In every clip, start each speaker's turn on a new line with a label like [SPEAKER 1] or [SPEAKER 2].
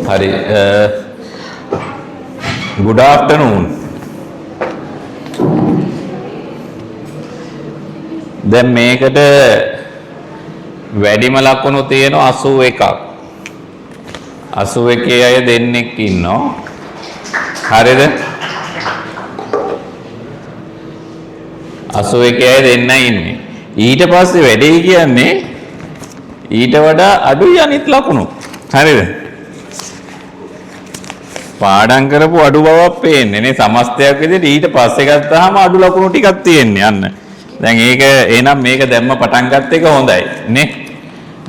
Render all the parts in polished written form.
[SPEAKER 1] හරි, good afternoon. දැන් මේකට වැඩිම ලකුණු තියෙනවා 81ක්. 81 අය දෙන්නෙක් ඉන්නවා. හරිද? 81 අය දෙන්න ඉන්නේ. ඊට පස්සේ වැඩේ කියන්නේ ඊට වඩා අඩුයි අනිත් ලකුණු. හරිද? පාඩම් කරපු අඩු බවක් පේන්නේ නේ සමස්තයක් විදිහට. ඊට පස්සේ ගත්තාම අඩු ලකුණු ටිකක් තියෙන්නේ අන්න. දැන් ඒක එහෙනම් මේක දැම්ම පටන් ගත්ත එක හොඳයි නේ.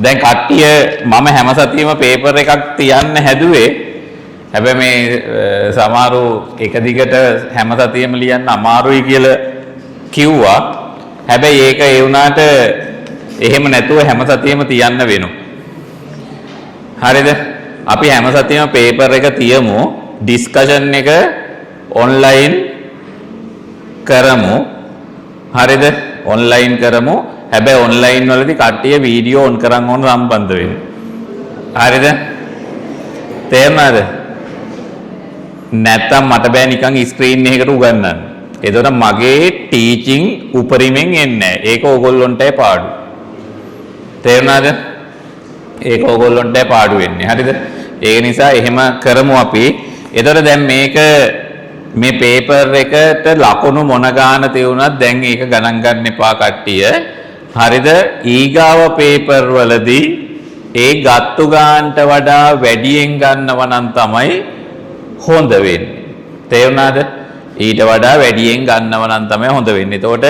[SPEAKER 1] දැන් කට්ටිය මම හැම සතියෙම පේපර් එකක් තියන්න හැදුවේ. හැබැයි මේ සමහරු එක දිගට හැම සතියෙම ලියන්න අමාරුයි කියලා කිව්වා. හැබැයි ඒක ඒ වුණාට එහෙම නැතුව හැම සතියෙම තියන්න වෙනවා. හරිද? අපි හැම සතියෙම පේපර් එක තියමු, ඩිස්කෂන් එක ඔන්ලයින් කරමු. හරිද? ඔන්ලයින් කරමු. හැබැයි ඔන්ලයින් වලදී කට්ටිය වීඩියෝ ඔන් කරන් ඕන සම්බන්ධ වෙන්න. හරිද? තේරුණාද? නැත්තම් මට බෑ නිකන් ස්ක්‍රීන් එකකට උගන්වන්න. එතකොට මගේ ටීචින් උපරිමෙන් එන්නේ නැහැ. ඒක ඕගොල්ලොන්ටයි පාඩු. තේරුණාද? ඒක ඕගොල්ලොන්ටයි පාඩු වෙන්නේ. හරිද? ඒ නිසා එහෙම කරමු අපි. එතකොට දැන් මේක මේ පේපර් එකට ලකුණු මොන ගාන තියුණත් දැන් ඒක ගණන් ගන්න එපා කට්ටිය. හරිද? ඊගාව පේපර් වලදී ඒ ගත්තු ගානට වඩා වැඩියෙන් ගන්නව නම් තමයි හොඳ වෙන්නේ. තේරුණාද? ඊට වඩා වැඩියෙන් ගන්නව නම් තමයි හොඳ වෙන්නේ. එතකොට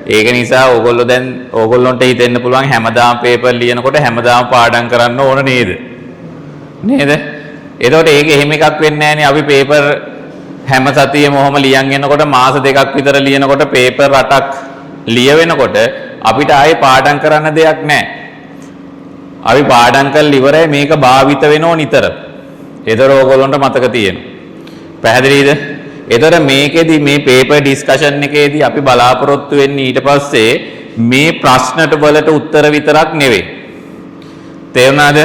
[SPEAKER 1] ඒක නිසා ඕගොල්ලෝ දැන් ඕගොල්ලොන්ට හිතෙන්න පුළුවන් හැමදාම පේපර් ලියනකොට හැමදාම පාඩම් කරන්න ඕන නේද? නේද? එතකොට ඒක එහෙම එකක් වෙන්නේ නෑනේ. අපි පේපර් හැම සතියෙම ඔහොම ලියන් එනකොට මාස දෙකක් විතර ලියනකොට පේපර් 8ක් ලියවෙනකොට අපිට ආයේ පාඩම් කරන්න දෙයක් නෑ. අපි පාඩම් කරලා ඉවරයි, මේක භාවිත වෙනව නිතර. ඒතර ඕගොල්ලොන්ට මතක තියෙනවා. පැහැදිලිද? ඒතර මේකෙදි මේ පේපර් ඩිස්කෂන් එකේදී අපි බලාපොරොත්තු වෙන්නේ ඊට පස්සේ මේ ප්‍රශ්නට වලට උත්තර විතරක් නෙවෙයි. තේරුණාද?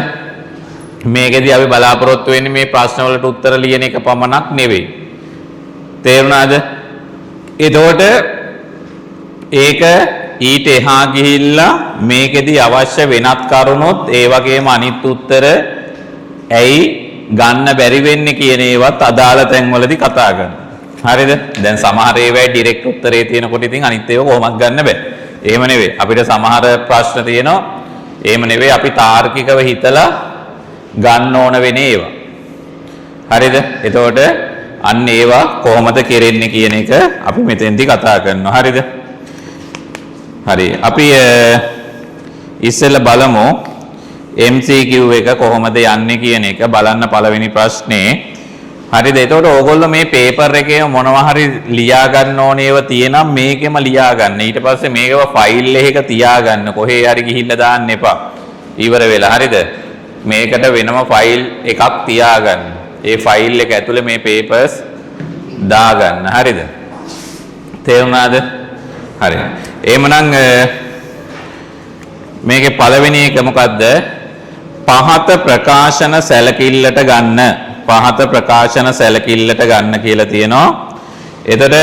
[SPEAKER 1] මේකෙදි අපි බලාපොරොත්තු වෙන්නේ මේ ප්‍රශ්න වලට උත්තර ලියන එක පමණක් නෙවෙයි. තේරුණාද? එතකොට ඒක ඊට එහා ගිහිල්ලා මේකෙදි අවශ්‍ය වෙනත් කරුණොත් ඒ වගේම අනිත් උත්තර ඇයි ගන්න බැරි වෙන්නේ කියන ඒවත් අදාළ තැන්වලදී කතා කරනවා. හරිද? දැන් සමහර ඒවායි ඩිරෙක්ට් උත්තරේ තියෙනකොට ඉතින් අනිත් ඒවා කොහොමත් ගන්න බෑ. එහෙම නෙවෙයි. අපිට සමහර ප්‍රශ්න තියෙනවා. එහෙම නෙවෙයි, අපි තාර්කිකව හිතලා ගන්න ඕන වෙන ඒවා. හරිද? එතකොට අන්න ඒවා කොහොමද කෙරෙන්නේ කියන එක අපි මෙතෙන්දි කතා කරනවා. හරිද? හරි. අපි ඉස්සෙල්ලා බලමු MCQ එක කොහොමද යන්නේ කියන එක බලන්න පළවෙනි ප්‍රශ්නේ. හරිද? එතකොට ඕගොල්ලෝ මේ පේපර් එකේ මොනවා හරි ලියා ගන්න ඕන ඒවා තියෙනම් මේකෙම ලියා ගන්න. ඊට පස්සේ මේකව ෆයිල් එකක තියා ගන්න. කොහේ හරි ගිහිල්ලා දාන්න එපා. ඉවර වෙලා. හරිද? මේකට වෙනම ෆයිල් එකක් තියාගන්න. ඒ ෆයිල් එක ඇතුලේ මේ පේපර්ස් දාගන්න. හරිද? තේරුණාද? හරි. එහෙමනම් මේකේ පළවෙනි එක මොකද්ද? පහත ප්‍රකාශන සැලකිල්ලට ගන්න. පහත ප්‍රකාශන සැලකිල්ලට ගන්න කියලා තියෙනවා. එතකොට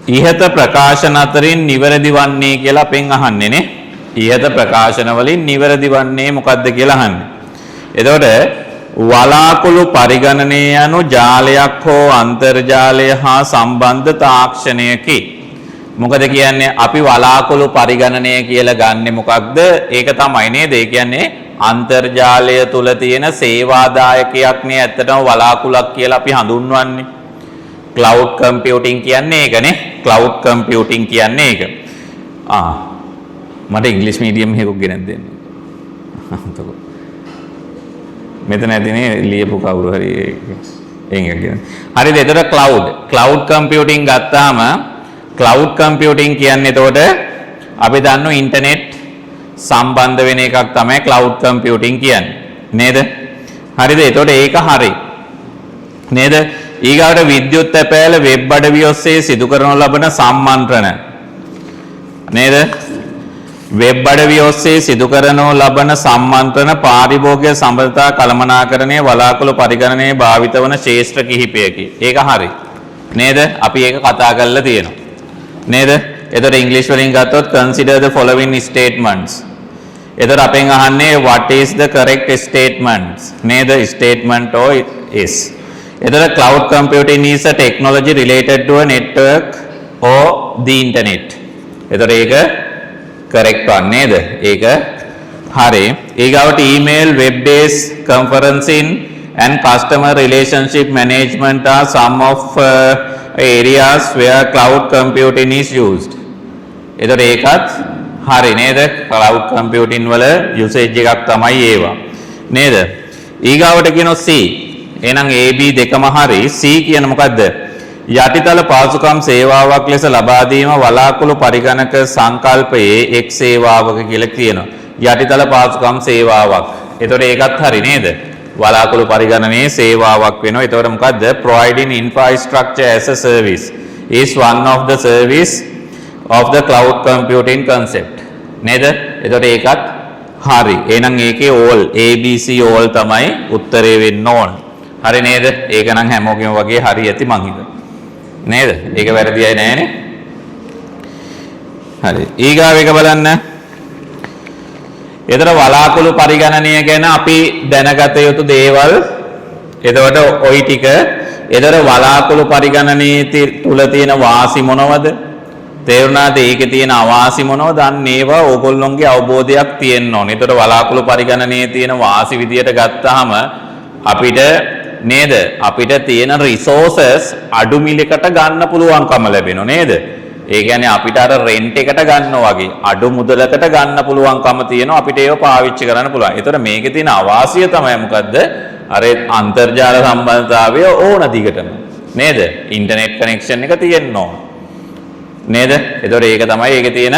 [SPEAKER 1] ඉහත ප්‍රකාශන අතරින් නිවැරදි වන්නේ කියලා අපෙන් අහන්නේ නේ. ඉහත ප්‍රකාශන වලින් නිවැරදි වන්නේ මොකද්ද කියලා අහන්නේ. එතකොට වලාකුළු පරිගණනය යනු ජාලයක් හෝ අන්තර්ජාලය හා සම්බන්ධ තාක්ෂණයකි. මොකද කියන්නේ? අපි වලාකුළු පරිගණනය කියලා ගන්නෙ මොකක්ද? ඒක තමයි නේද? ඒ කියන්නේ අන්තර්ජාලය තුල තියෙන සේවාදායකයක් නේ ඇත්තටම වලාකුළක් කියලා අපි හඳුන්වන්නේ. ක්ලවුඩ් කම්පියුටිං කියන්නේ ඒකනේ. ක්ලවුඩ් කම්පියුටිං කියන්නේ ඒක. ආ, මට ඉංග්‍රීසි මීඩියම් එකක් ගෙනත් දෙන්න. එතකොට මෙතන ඇතිනේ ලියපු කවුරු හරි ඒක ගැන. හරිද? එතකොට ක්ලවුඩ් ක්ලවුඩ් කම්පියුටිං ගත්තාම ක්ලවුඩ් කම්පියුටිං කියන්නේ එතකොට අපි දන්නු ඉන්ටර්නෙට් සම්බන්ධ වෙන එකක් තමයි ක්ලවුඩ් කම්පියුටිං කියන්නේ. නේද? හරිද? එතකොට ඒක හරි. නේද? ඊගාවට විද්‍යුත් තැපෑල වෙබ් අඩවි ඔස්සේ සිදු කරනු ලබන සම්මන්ත්‍රණ. නේද? වෙබ් අඩවි ඔස්සේ සිදු කරනු ලබන සම්මන්ත්‍රණ පාරිභෝගික සම්බන්ධතා කළමනාකරණය වලාකුළු පරිගණනයේ භාවිත වන ක්ෂේත්‍ර කිහිපයකි. ඒක හරි. නේද? අපි ඒක කතා කරලා තියෙනවා. නේද? එතකොට ඉංග්‍රීසි වලින් ගත්තොත් "Consider the following statements." එතකොට අපෙන් අහන්නේ "What is the correct statements?" නේද? Statement or is. එතකොට cloud computing is a technology related to a network or the internet. එතකොට ඒක correct one නේද? ඒක හරි. ඊගාවට email, web based conferencing and customer relationship management are some of areas where cloud computing is used. එතකොට ඒකත් හරි නේද? Cloud computing වල usage එකක් තමයි ඒවා. නේද? ඊගාවට කියනවා C. එහෙනම් A, B දෙකම හරි. C කියන මොකද්ද? යටිතල පහසුකම් සේවාවක් ලෙස ලබා දීම වලාකුළු පරිගණක සංකල්පයේ එක් සේවාවක කියලා කියනවා. යටිතල පහසුකම් සේවාවක්. එතකොට ඒකත් හරි නේද? වලාකුළු පරිගණනයේ සේවාවක් වෙනවා. එතකොට මොකද්ද? Providing infrastructure as a service is one of the service of the cloud computing concept. නේද? එතකොට ඒකත් හරි. එහෙනම් ඒකේ all, A, B, C all තමයි උත්තරේ වෙන්න ඕන. හරි නේද? ඒක නම් හැමෝගෙම වගේ හරි ඇති මං හිතනවා. නේද? ඒක වැරදි අය නෑනේ. හරි. ඊගාව එක බලන්න. එතන වලාකුළු පරිගණනය ගැන අපි දැනගත යුතු දේවල් එතකොට ඔයි ටික. එතකොට වලාකුළු පරිගණනයේ තුල තියෙන වාසි මොනවද? තේරුණාද? ඒකේ තියෙන අවාසි මොනවද? අන්න ඒවා ඕගොල්ලොන්ගේ අවබෝධයක් තියෙන්න ඕනේ. එතකොට වලාකුළු පරිගණනයේ තියෙන වාසි විදියට ගත්තාම අපිට නේද, අපිට තියෙන රිසෝසස් අඩු මිලකට ගන්න පුළුවන්කම ලැබෙනවා නේද? ඒ කියන්නේ අපිට අර රෙන්ට් එකට ගන්නවා වගේ අඩු මුදලකට ගන්න පුළුවන්කම තියෙනවා, අපිට ඒව පාවිච්චි කරන්න පුළුවන්. ඒතර මේකේ තියෙන අවාසිය තමයි මොකද්ද? අර අන්තර්ජාල සම්බන්ධතාවය ඕන දිගටම. නේද? ඉන්ටර්නෙට් කනෙක්ෂන් එක තියෙන්න ඕන. නේද? ඒතකොට ඒක තමයි ඒකේ තියෙන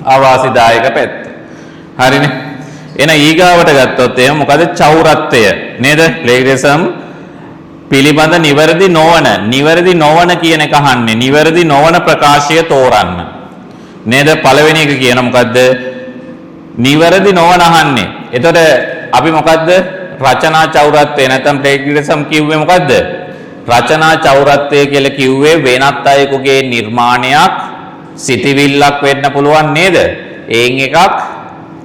[SPEAKER 1] අවාසිදායක පැත්ත. හරිනේ. එහෙනම් ඊගාවට ගත්තොත් එහෙම මොකද චෞරත්වය නේද? ප්ලේගරිසම් පිළිබඳ නිවැරදි නොවන, නිවැරදි නොවන කියන එක අහන්නේ. නිවැරදි නොවන ප්‍රකාශය තෝරන්න. නේද? පළවෙනි එක කියන මොකද්ද? නිවැරදි නොවන අහන්නේ. එතකොට අපි මොකද්ද රචනා චෞරත්වය නැත්නම් ප්ලේගරිසම් කිව්වේ මොකද්ද? රචනා චෞරත්වය කියලා කිව්වේ වෙනත් අයෙකුගේ නිර්මාණයක්, සිතිවිල්ලක් වෙන්න පුළුවන් නේද? එයින් එකක්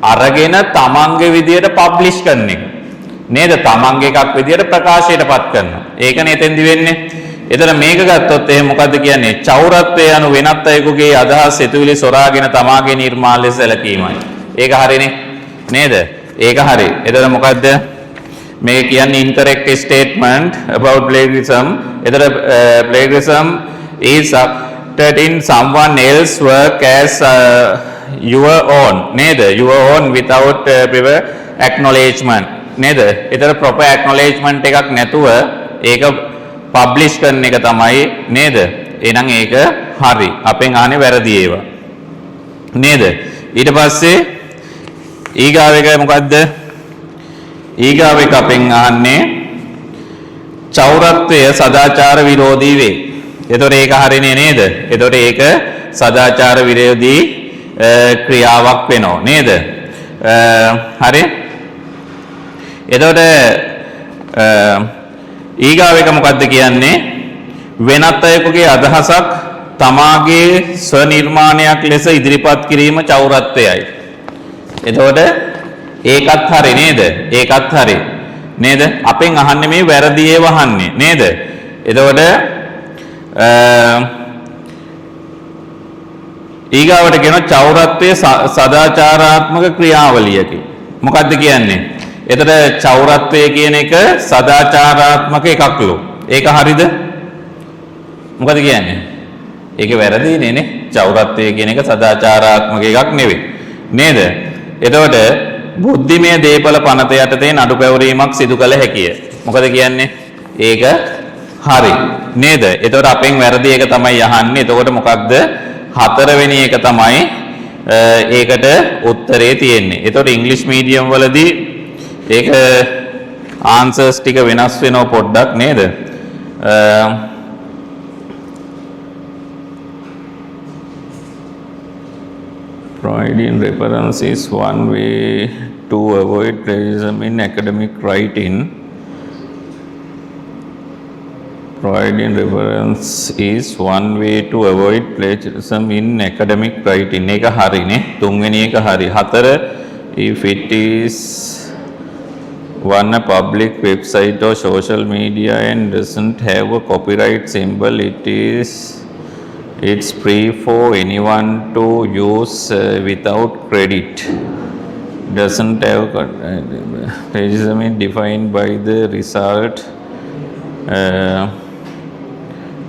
[SPEAKER 1] අරගෙන තමන්ගේ විදියට පබ්ලිෂ් කරන එක. නේද? තමන්ගේ එකක් විදියට ප්‍රකාශයට පත් කරනවා. ඒකනේ එතෙන්දි වෙන්නේ. එතන මේක ගත්තොත් එහෙනම් මොකද්ද කියන්නේ? චෞරත්වය යනු වෙනත් අයෙකුගේ අදහස්, සිතුවිලි සොරාගෙන තමාගේ නිර්මාණ ලෙස සැලකීමයි. ඒක හරිනේ. නේද? ඒක හරි. එතන මොකද්ද? මේ කියන්නේ incorrect statement about plagiarism. එතන plagiarism is in someone else work as your own නේද? Your own without prior acknowledgement නේද? එතන proper acknowledgement එකක් නැතුව ඒක පබ්ලිෂ් කරන එක තමයි නේද? එහෙනම් ඒක හරි. අපෙන් අහන්නේ වැරදි ඒවා. නේද? ඊට පස්සේ ඊගාව එක මොකද්ද? ඊගාව එක අපෙන් අහන්නේ චෞරත්වය සදාචාර විරෝධී වේ. එතකොට ඒක හරිනේ නේද? එතකොට ඒක සදාචාර විරෝධී ක්‍රියාවක් වෙනව නේද? හරි. එතකොට ඊගාව එක මොකද්ද කියන්නේ? වෙනත් අයෙකුගේ අදහසක් තමාගේ ස්වනිර්මාණයක් ලෙස ඉදිරිපත් කිරීම චෞරත්වයයි. එතකොට ඒකත් හරි නේද? ඒකත් හරි. නේද? අපෙන් අහන්නේ මේ වැරදි ඒවා අහන්නේ නේද? එතකොට ඊගාවට කියනවා චෞරත්වයේ සදාචාරාත්මක ක්‍රියාවලියකි. මොකද්ද කියන්නේ? එතකොට චෞරත්වය කියන එක සදාචාරාත්මක එකක්ලු. ඒක හරිද? මොකද කියන්නේ? ඒක වැරදි නේ නේ. චෞරත්වය කියන එක සදාචාරාත්මක එකක් නෙවෙයි. නේද? එතකොට බුද්ධිමය දේපල පනත යටතේ නඩු පැවරීමක් සිදු කළ හැකිය. මොකද කියන්නේ? ඒක හරි. නේද? එතකොට අපෙන් වැරදි එක තමයි අහන්නේ. එතකොට මොකක්ද? හතරවෙනි එක තමයි ඒකට උත්තරේ තියෙන්නේ. එතකොට ඉංග්‍රීසි මීඩියම් වලදී ඒක ආන්සර්ස් ටික වෙනස් වෙනව පොඩ්ඩක් නේද? Providing reference is one way to avoid plagiarism in academic writing. Providing reference is one way to avoid plagiarism in academic writing. ඒක හරිනේ. තුන්වෙනි එක හරි. හතර, if it is on a public website or social media and doesn't have a copyright symbol, it's free for anyone to use without credit. Doesn't have plagiarism is defined by the result,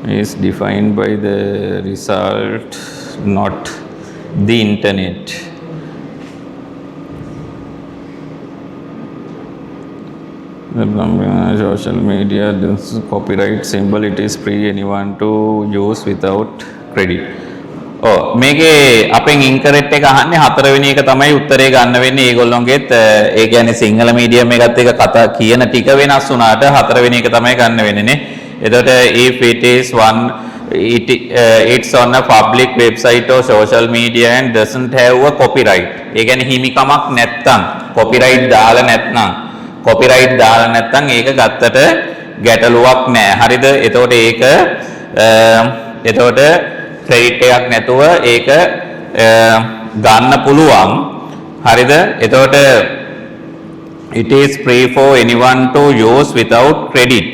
[SPEAKER 1] is defined by the result, not the internet. The social media, this copyright symbol, it is free anyone to use without credit. ඔව්, මේකේ අපෙන් ඉන්කරෙක්ට් එක අහන්නේ හතරවෙනි එක තමයි උත්තරේ ගන්න වෙන්නේ. ඒගොල්ලොන්ගෙත් ඒ කියන්නේ සිංහල මීඩියම් එකත් එක්ක කතා කියන ටික වෙනස් වුණාට හතරවෙනි එක තමයි ගන්න වෙන්නේ නේ. එතකොට if it is one it it's on a public website or social media and doesn't have a copyright. ඒ කියන්නේ හිමිකමක් නැත්තම්, copyright දාලා නැත්නම්, copyright දාලා නැත්තම් ඒක ගත්තට ගැටලුවක් නෑ. හරිද? එතකොට ඒක එතකොට ක්‍රෙඩිට් එකක් නැතුව ඒක ගන්න පුළුවන්. හරිද? එතකොට it is free for anyone to use without credit.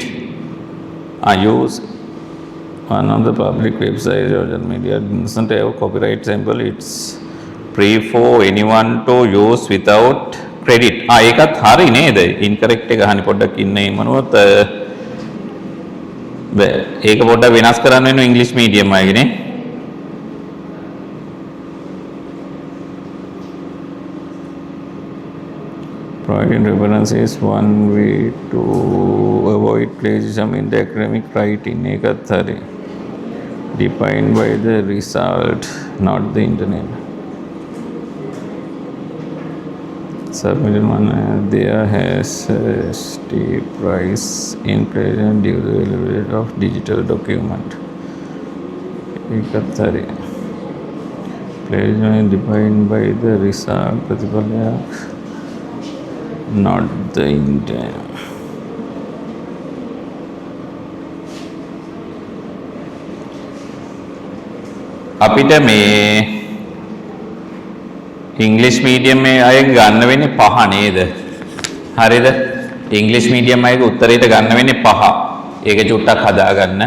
[SPEAKER 1] Use one of the public website, social media, doesn't have copyright symbol, it's free for anyone to use without credit. ආ, ඒකත් හරි නේද? ඉන්කරෙක්ට් එක අහන්නේ. පොඩ්ඩක් ඉන්න මොනවත් බෑ. ඒක පොඩ්ඩක් වෙනස් කරන්න වෙනවා ඉංග්‍රීසි මීඩියම් අයගේ නේ. Providing reference is one way to avoid plagiarism in the academic writing. ඒකත් හරි. Defined by the result, not the internet. Submitted one, there has a steep rise in plagiarism due to the availability of digital document. ඒකත් හරි. Plagiarism is defined by the result, ප්‍රතිඵලයක්, not the intent. අපිට මේ ඉංග්‍රීසි medium මේ අයගෙන් ගන්න වෙන්නේ පහ නේද? හරිද? ඉංග්‍රීසි මීඩියම් අයගේ උත්තරේට ගන්න වෙන්නේ පහ. ඒක චුට්ටක් හදාගන්න.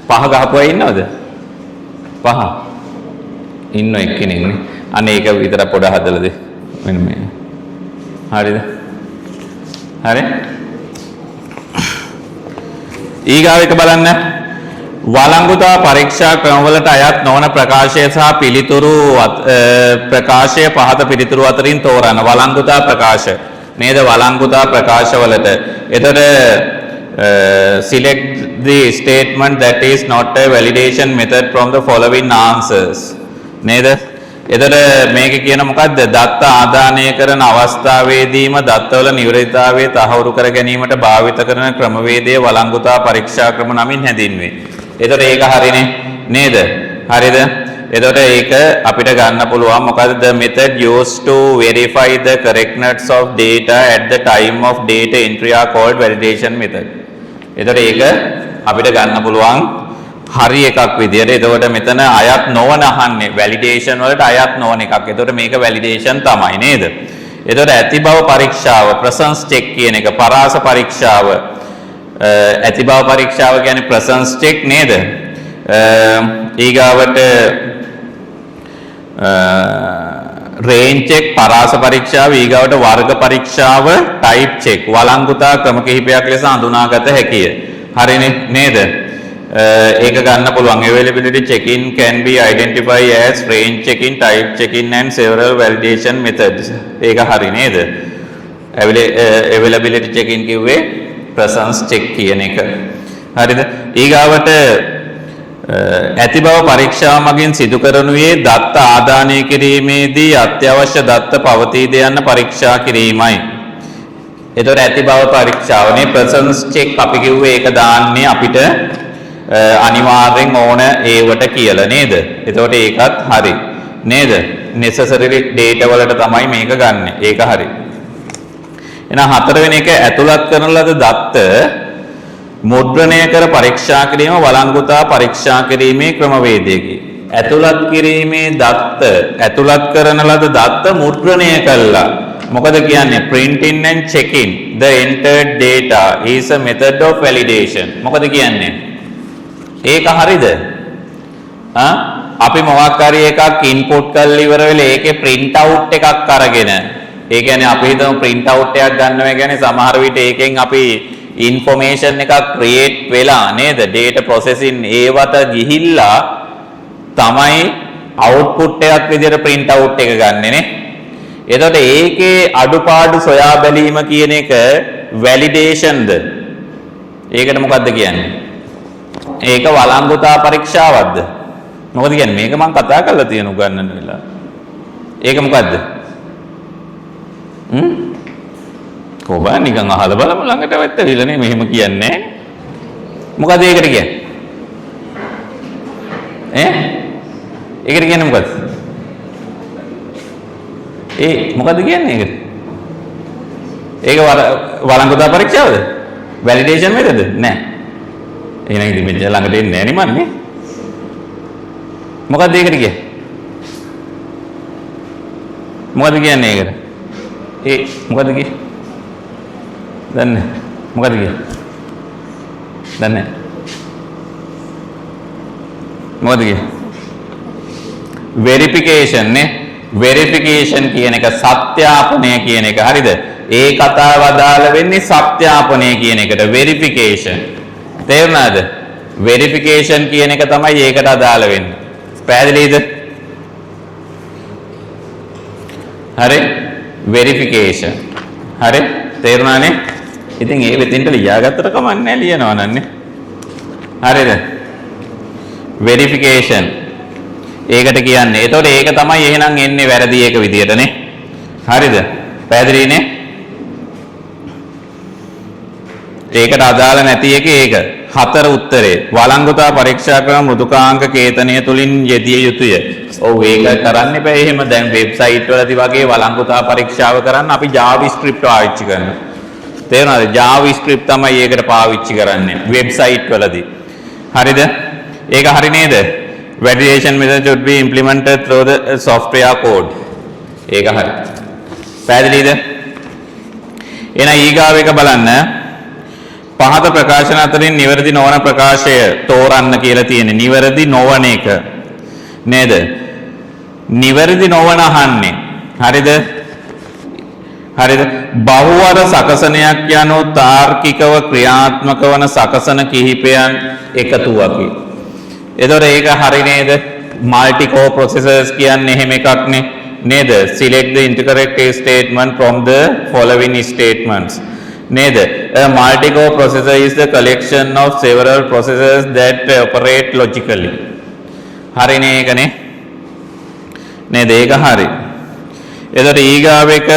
[SPEAKER 1] පහ ගහපු අය ඉන්නවද? පහ. ඉන්න එක්කෙනෙක් නේ. අන්න ඒක විතර පොඩ හදලා දෙන්න. මෙන්න මේ. හරිද? හරි? ඊගාව එක බලන්න. වළංගුතා පරීක්ෂා ක්‍රමවලට අයත් නොවන ප්‍රකාශය සහ පිළිතුරු ප්‍රකාශය පහත පිළිතුරු අතරින් තෝරන්න. වළංගුතා ප්‍රකාශ නේද? වළංගුතා ප්‍රකාශවලට. එතකොට select the statement that is not a validation method from the following answers නේද? එතකොට මේක කියන මොකද්ද? දත්ත ආදානය කරන අවස්ථාවේදීම දත්තවල නිවැරදිතාවය තහවුරු කර ගැනීමට භාවිත කරන ක්‍රමවේදය වළංගුතා පරීක්ෂා ක්‍රම නමින් හැඳින්වේ. එතකොට ඒක හරිනේ නේද? හරිද? එතකොට ඒක අපිට ගන්න පුළුවන් මොකද්ද? The method used to verify the correctness of data at the time of data entry are called validation method. එතකොට ඒක අපිට ගන්න පුළුවන් හරි එකක් විදියට. එතකොට මෙතන අයත් නොවන අහන්නේ, වැලිඩේෂන් වලට අයත් නොවන එකක්. එතකොට මේක වැලිඩේෂන් තමයි නේද? එතකොට ඇති බව පරීක්ෂාව, ප්‍රසන්ස් චෙක් කියන එක, පරාස පරීක්ෂාව, ඇති බව පරීක්ෂාව කියන්නේ ප්‍රසන්ස් චෙක් නේද? ඊගාවට රේන්ජ් චෙක්, පරාස පරීක්ෂාව, ඊගාවට වර්ග පරීක්ෂාව, ටයිප් චෙක් වළංගුතා ක්‍රම කිහිපයක් ලෙස හඳුනාගත හැකිය. හරිනේ නේද? ඒක ගන්න පුළුවන්. Availability checking can be identified as range checking, type checking and several validation methods. ඒක හරි නේද? Availability checking කිව්වේ presence check කියන එක. හරිද? ඊගාවට ඇති බව පරීක්ෂාව මගින් සිදු කරනුයේ දත්ත ආදානය කිරීමේදී අත්‍යවශ්‍ය දත්ත පවතීද යන්න පරීක්ෂා කිරීමයි. එතකොට ඇති බව පරීක්ෂාවනේ ප්‍රසන්ස් චෙක් අපි කිව්වේ. ඒක දාන්නේ අපිට අනිවාර්යෙන් ඕන ඒවට කියලා නේද? එතකොට ඒකත් හරි නේද? Necessary data වලට තමයි මේක ගන්නෙ. ඒක හරි. එහෙනම් හතරවෙනි එක ඇතුළත් කරන ලද දත්ත මුද්‍රණය කර පරීක්ෂා කිරීම වළංගුතා පරීක්ෂා කිරීමේ ක්‍රමවේදයකි. ඇතුළත් කිරීමේ දත්ත, ඇතුළත් කරන ලද දත්ත මුද්‍රණය කළා. මොකද කියන්නේ? Printing and checking the entered data is a method of validation. මොකද කියන්නේ? ඒක හරිද? ආ, අපි මොකක් හරි එකක් ඉන්පුට් කරලා ඉවර වෙලා ඒකේ print out එකක් අරගෙන, ඒ කියන්නේ අපි හිතමු print out එකක් ගන්නවා කියන්නේ සමහර විට ඒකෙන් අපි ඉන්ෆර්මේෂන් එකක් ක්‍රියේට් වෙලා නේද, data processing ඒවට ගිහිල්ලා තමයි අවුට්පුට් එකක් විදිහට print out එක ගන්නෙ නේ. එතකොට ඒකේ අඩුපාඩු සොයා බැලීම කියන එක වැලිඩේෂන්ද? ඒකට මොකද්ද කියන්නේ? ඒක වළංගුතා පරීක්ෂාවක්ද? මොකද කියන්නේ? මේක මං කතා කරලා තියෙන උගන්නන වෙලාව. ඒක මොකද්ද? හ්ම්? කොහොමද නිකන් අහලා බලමු, ළඟට ඇවිල්ලා නේ මෙහෙම කියන්නේ. මොකද ඒකට කියන්නේ? ඈ? ඒකට කියන්නේ මොකද්ද? ඒ මොකද්ද කියන්නේ ඒකට? ඒක වළංගුතා පරීක්ෂාවද? Validation method? නෑ. එහෙනම් ඉතින් මෙච්චර ළඟට එන්නේ නෑ නේ මන් නේ. මොකද්ද ඒකට කියන්නේ? මොකද්ද කියන්නේ ඒකට? ඒ මොකද්ද කියන්නේ? දන්නේ මොකද්ද කියන්නේ? දන්නේ මොකද්ද කියන්නේ? වෙරිෆිකේෂන් නේ. වෙරිෆිකේෂන් කියන එක සත්‍යාපනය කියන එක, හරිද? ඒ කතාව අදාළ වෙන්නේ සත්‍යාපනය කියන එකට, වෙරිෆිකේෂන්. තේරුණාද? වෙරිෆිකේෂන් කියන එක තමයි ඒකට අදාළ වෙන්නේ. පැහැදිලිද? හරි, වෙරිෆිකේෂන්. හරි, තේරුණානේ? ඉතින් ඒ වෙතින්ට ලියාගත්තට කමක් නැහැ ලියනවා නන්නේ. හරිද? වෙරිෆිකේෂන් ඒකට කියන්නේ. එතකොට ඒක තමයි එහෙනම් එන්නේ වැරදි එක විදියටනේ. හරිද? පැහැදිලිනේ? ඒකට අදාළ නැති එක ඒක. හතර උත්තරේ. වළංගුතා පරීක්ෂා ක්‍රම මෘදුකාංග කේතනය තුලින් යෙදිය යුතුය. ඔව්, ඒක කරන්න එපා එහෙම. දැන් වෙබ්සයිට් වලදී වගේ වළංගුතා පරීක්ෂාව කරන්න අපි JavaScript පාවිච්චි කරනවා. තේරුණාද? JavaScript තමයි ඒකට පාවිච්චි කරන්නේ වෙබ්සයිට් වලදී. හරිද? ඒක හරි නේද? Validation method should be implemented through the software code. ඒක හරි. පැහැදිලිද? එහෙනම් ඊගාව එක බලන්න. පහත ප්‍රකාශන අතරින් නිවැරදි නොවන ප්‍රකාශය තෝරන්න කියලා තියෙන්නේ. නිවැරදි නොවන එක. නේද? නිවැරදි නොවන අහන්නේ. හරිද? හරිද? බහුවර සකසනයක් යනු තාර්කිකව ක්‍රියාත්මක වන සකසන කිහිපයන් එකතුවකි. එතකොට ඒක හරි නේද? මල්ටි කෝර් ප්‍රොසෙසර්ස් කියන්නේ එහෙම එකක් නේ. නේද? Select the incorrect statement from the following statements. නේද? A multi-core processor is the collection of several processors that operate logically. හරිනේ ඒකනේ? නේද? ඒක හරි. එතකොට ඊගාව එක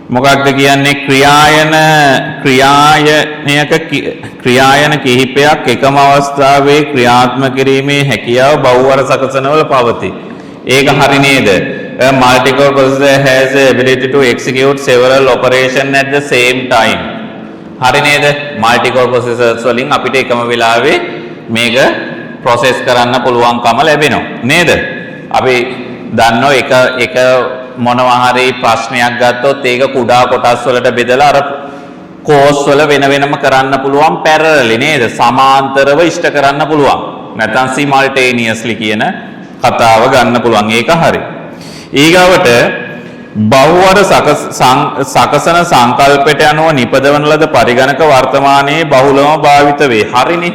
[SPEAKER 1] මොකක්ද කියන්නේ? ක්‍රියායනයක ක්‍රියායන කිහිපයක් එකම අවස්ථාවේ ක්‍රියාත්මක කිරීමේ හැකියාව බහුවර සකසනවල පවතී. ඒක හරි නේද? A multi-core processor has the ability to execute several operations at the same time. හරි නේද? Multi-core processors වලින් අපිට එකම වෙලාවේ මේක ප්‍රොසෙස් කරන්න පුළුවන්කම ලැබෙනවා නේද? අපි දන්නවා එක එක මොනවා හරි ප්‍රශ්නයක් ගත්තොත් ඒක කුඩා කොටස් වලට බෙදලා අර කෝස් වල වෙන වෙනම කරන්න පුළුවන්, පැරලලි නේද? සමාන්තරව ඉෂ්ට කරන්න පුළුවන්. නැත්නම් සිමල්ටේනියස්ලි කියන කතාව ගන්න පුළුවන්. ඒක හරි. ඊගාවට බහුවර සකසන සංකල්පයට අනුව නිපදවන ලද පරිගණක වර්තමානයේ බහුලව භාවිත වේ. හරිනේ.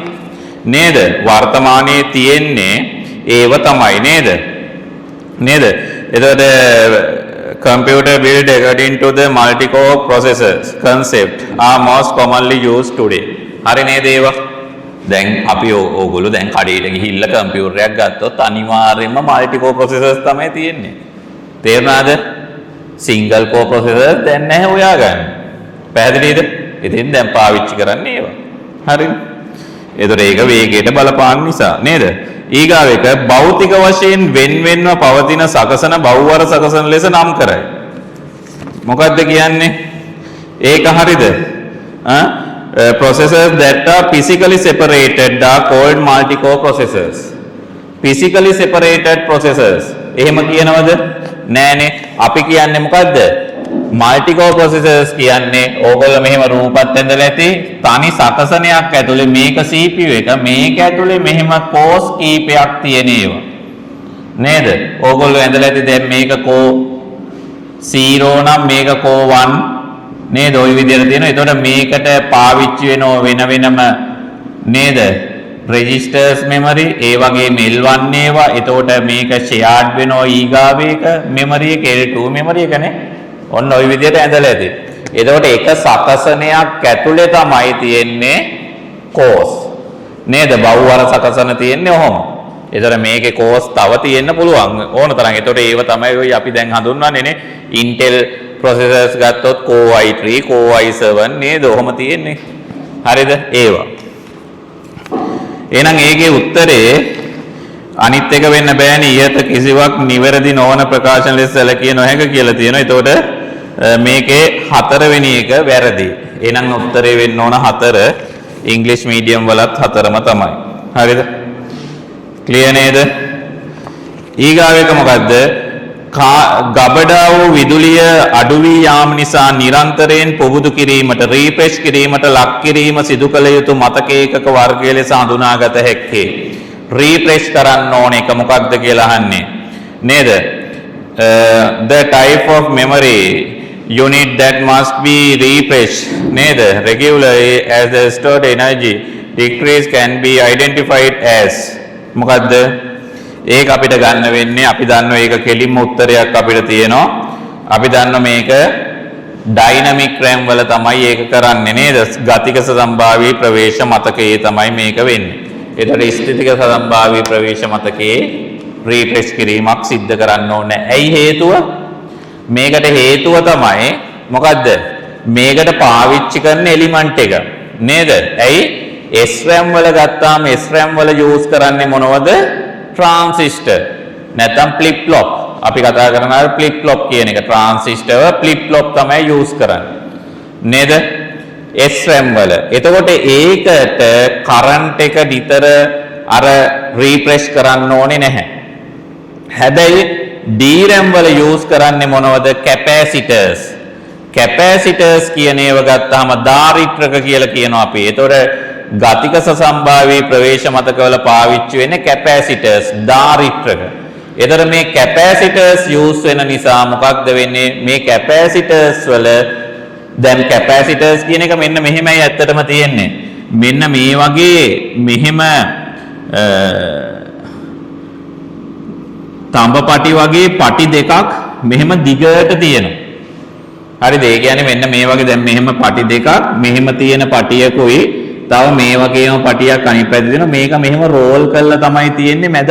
[SPEAKER 1] නේද? වර්තමානයේ තියෙන්නේ ඒව තමයි නේද? නේද? එතකොට computer built according to the multi-core processors concept are most commonly used today. හරි නේද ඒවා? දැන් අපි ඕගොල්ලෝ දැන් කඩේට ගිහිල්ලා කම්පියුටරයක් ගත්තොත් අනිවාර්යයෙන්ම මල්ටි කෝර් ප්‍රොසෙසර්ස් තමයි තියෙන්නේ. තේරුණාද? සිංගල් කෝර් ප්‍රොසෙසර්ස් දැන් නැහැ හොයාගන්න. පැහැදිලිද? ඉතින් දැන් පාවිච්චි කරන්නේ ඒවා. හරිනේ. එතකොට ඒක වේගයට බලපාන නිසා නේද? ඊගාව එක, භෞතික වශයෙන් වෙන් වෙන්ව පවතින සකසන බහුවර සකසන ලෙස නම් කරයි. මොකද්ද කියන්නේ? ඒක හරිද? ඈ, processors that are physically separated are called multi-core processors. Physically separated processors එහෙම කියනවද? නෑනේ. අපි කියන්නේ මොකද්ද? Multi-core processors කියන්නේ ඕගොල්ලෝ මෙහෙම රූපත් ඇඳලා ඇති, තනි සකසනයක් ඇතුලේ, මේක CPU එක, මේක ඇතුලේ මෙහෙම කෝස් කීපයක් තියෙන ඒවා. නේද? ඕගොල්ලෝ ඇඳලා ඇති. දැන් මේක කෝ 0 නම් මේක කෝ 1 නේද? ඔය විදිහට තියෙනවා. එතකොට මේකට පාවිච්චි වෙනව වෙන වෙනම නේද? රෙජිස්ටර්ස්, මෙමරි, ඒ වගේම L1 ඒවා. එතකොට මේක ෂෙයාර්ඩ් වෙනවා ඊගාව එක මෙමරි එක, L2 memory එකනේ. ඔන්න ඔය විදිහට ඇඳලා ඇති. එතකොට එක සකසනයක් ඇතුලේ තමයි තියෙන්නේ කෝස්. නේද? බහුවර සකසන තියෙන්නේ ඔහොම. එතකොට මේකේ කෝස් තව තියෙන්න පුළුවන් ඕන තරම්. එතකොට ඒව තමයි ඔය අපි දැන් හඳුන්වන්නේ නේ. Intel processors ගත්තොත් Core i3, Core i7 නේද? ඔහොම තියෙන්නේ. හරිද? ඒවා. එහෙනම් ඒකේ උත්තරේ අනිත් එක වෙන්න බෑනේ. ඉහත කිසිවක් නිවැරදි නොවන ප්‍රකාශන ලෙස සැලකිය නොහැක කියලා තියෙනවා. එතකොට මේකේ හතරවෙනි එක වැරදි. එහෙනම් උත්තරේ වෙන්න ඕන හතර. ඉංග්‍රීසි මීඩියම් වලත් හතරම තමයි. හරිද? ක්ලියර් නේද? ඊගාව එක මොකද්ද? ගබඩා වූ විදුලිය අඩු වී යාම නිසා නිරන්තරයෙන් පුබුදු කිරීමට, රීෆ්‍රෙෂ් කිරීමට ලක් කිරීම සිදු කළ යුතු මතක ඒකක වර්ගය ලෙස හඳුනාගත හැක්කේ. රීෆ්‍රෙෂ් කරන්න ඕන එක මොකක්ද කියලා අහන්නේ. නේද? The type of memory unit that must be refreshed නේද, regularly as the stored energy decrease can be identified as මොකද්ද? ඒක අපිට ගන්න වෙන්නේ, අපි දන්නවා ඒක කෙලින්ම උත්තරයක් අපිට තියෙනවා. අපි දන්නවා මේක ඩයිනමික් රැම් වල තමයි ඒක කරන්නේ නේද? ගතික සසම්භාවී ප්‍රවේශ මතකයේ තමයි මේක වෙන්නේ. ඒතර ස්ථිතික සසම්භාවී ප්‍රවේශ මතකයේ රීෆ්‍රෙෂ් කිරීමක් සිද්ධ කරන්න ඕනේ. ඇයි හේතුව? මේකට හේතුව තමයි මොකද්ද? මේකට පාවිච්චි කරන එලිමන්ට් එක නේද? ඇයි, SRAM වල ගත්තාම SRAM වල යූස් කරන්නේ මොනවද? ට්‍රාන්සිස්ටර් නැත්නම් ෆ්ලිප් ෆ්ලොප්. අපි කතා කරන අර ෆ්ලිප් ෆ්ලොප් කියන එක, ට්‍රාන්සිස්ටර්, ෆ්ලිප් ෆ්ලොප් තමයි යූස් කරන්නේ නේද SRAM වල? එතකොට ඒකට කරන්ට් එක නිතර අර රීෆ්‍රෙෂ් කරන්න ඕනේ නැහැ. හැබැයි DRAM වල යූස් කරන්නේ මොනවද? කැපැසිටර්ස්. කැපැසිටර්ස් කියන ඒවා ගත්තාම ධාරිත්‍රක කියලා කියනවා අපි. එතකොට ගතික සසම්භාවී ප්‍රවේශ මතකවල පාවිච්චි වෙන්නේ කැපැසිටර්ස්, ධාරිත්‍රක. එතකොට මේ කැපැසිටර්ස් යූස් වෙන නිසා මොකක්ද වෙන්නේ? මේ කැපැසිටර්ස් වල, දැන් කැපැසිටර්ස් කියන එක මෙන්න මෙහෙමයි ඇත්තටම තියෙන්නේ. මෙන්න මේ වගේ මෙහෙම තඹ පටි වගේ පටි දෙකක් මෙහෙම දිගට තියෙනවා. හරිද? ඒ කියන්නේ මෙන්න මේ වගේ, දැන් මෙහෙම පටි දෙකක් මෙහෙම තියෙන පටියකුයි තව මේ වගේම පටියක් අනිත් පැත්තේ තියෙනවා. මේක මෙහෙම රෝල් කරලා තමයි තියෙන්නේ මැද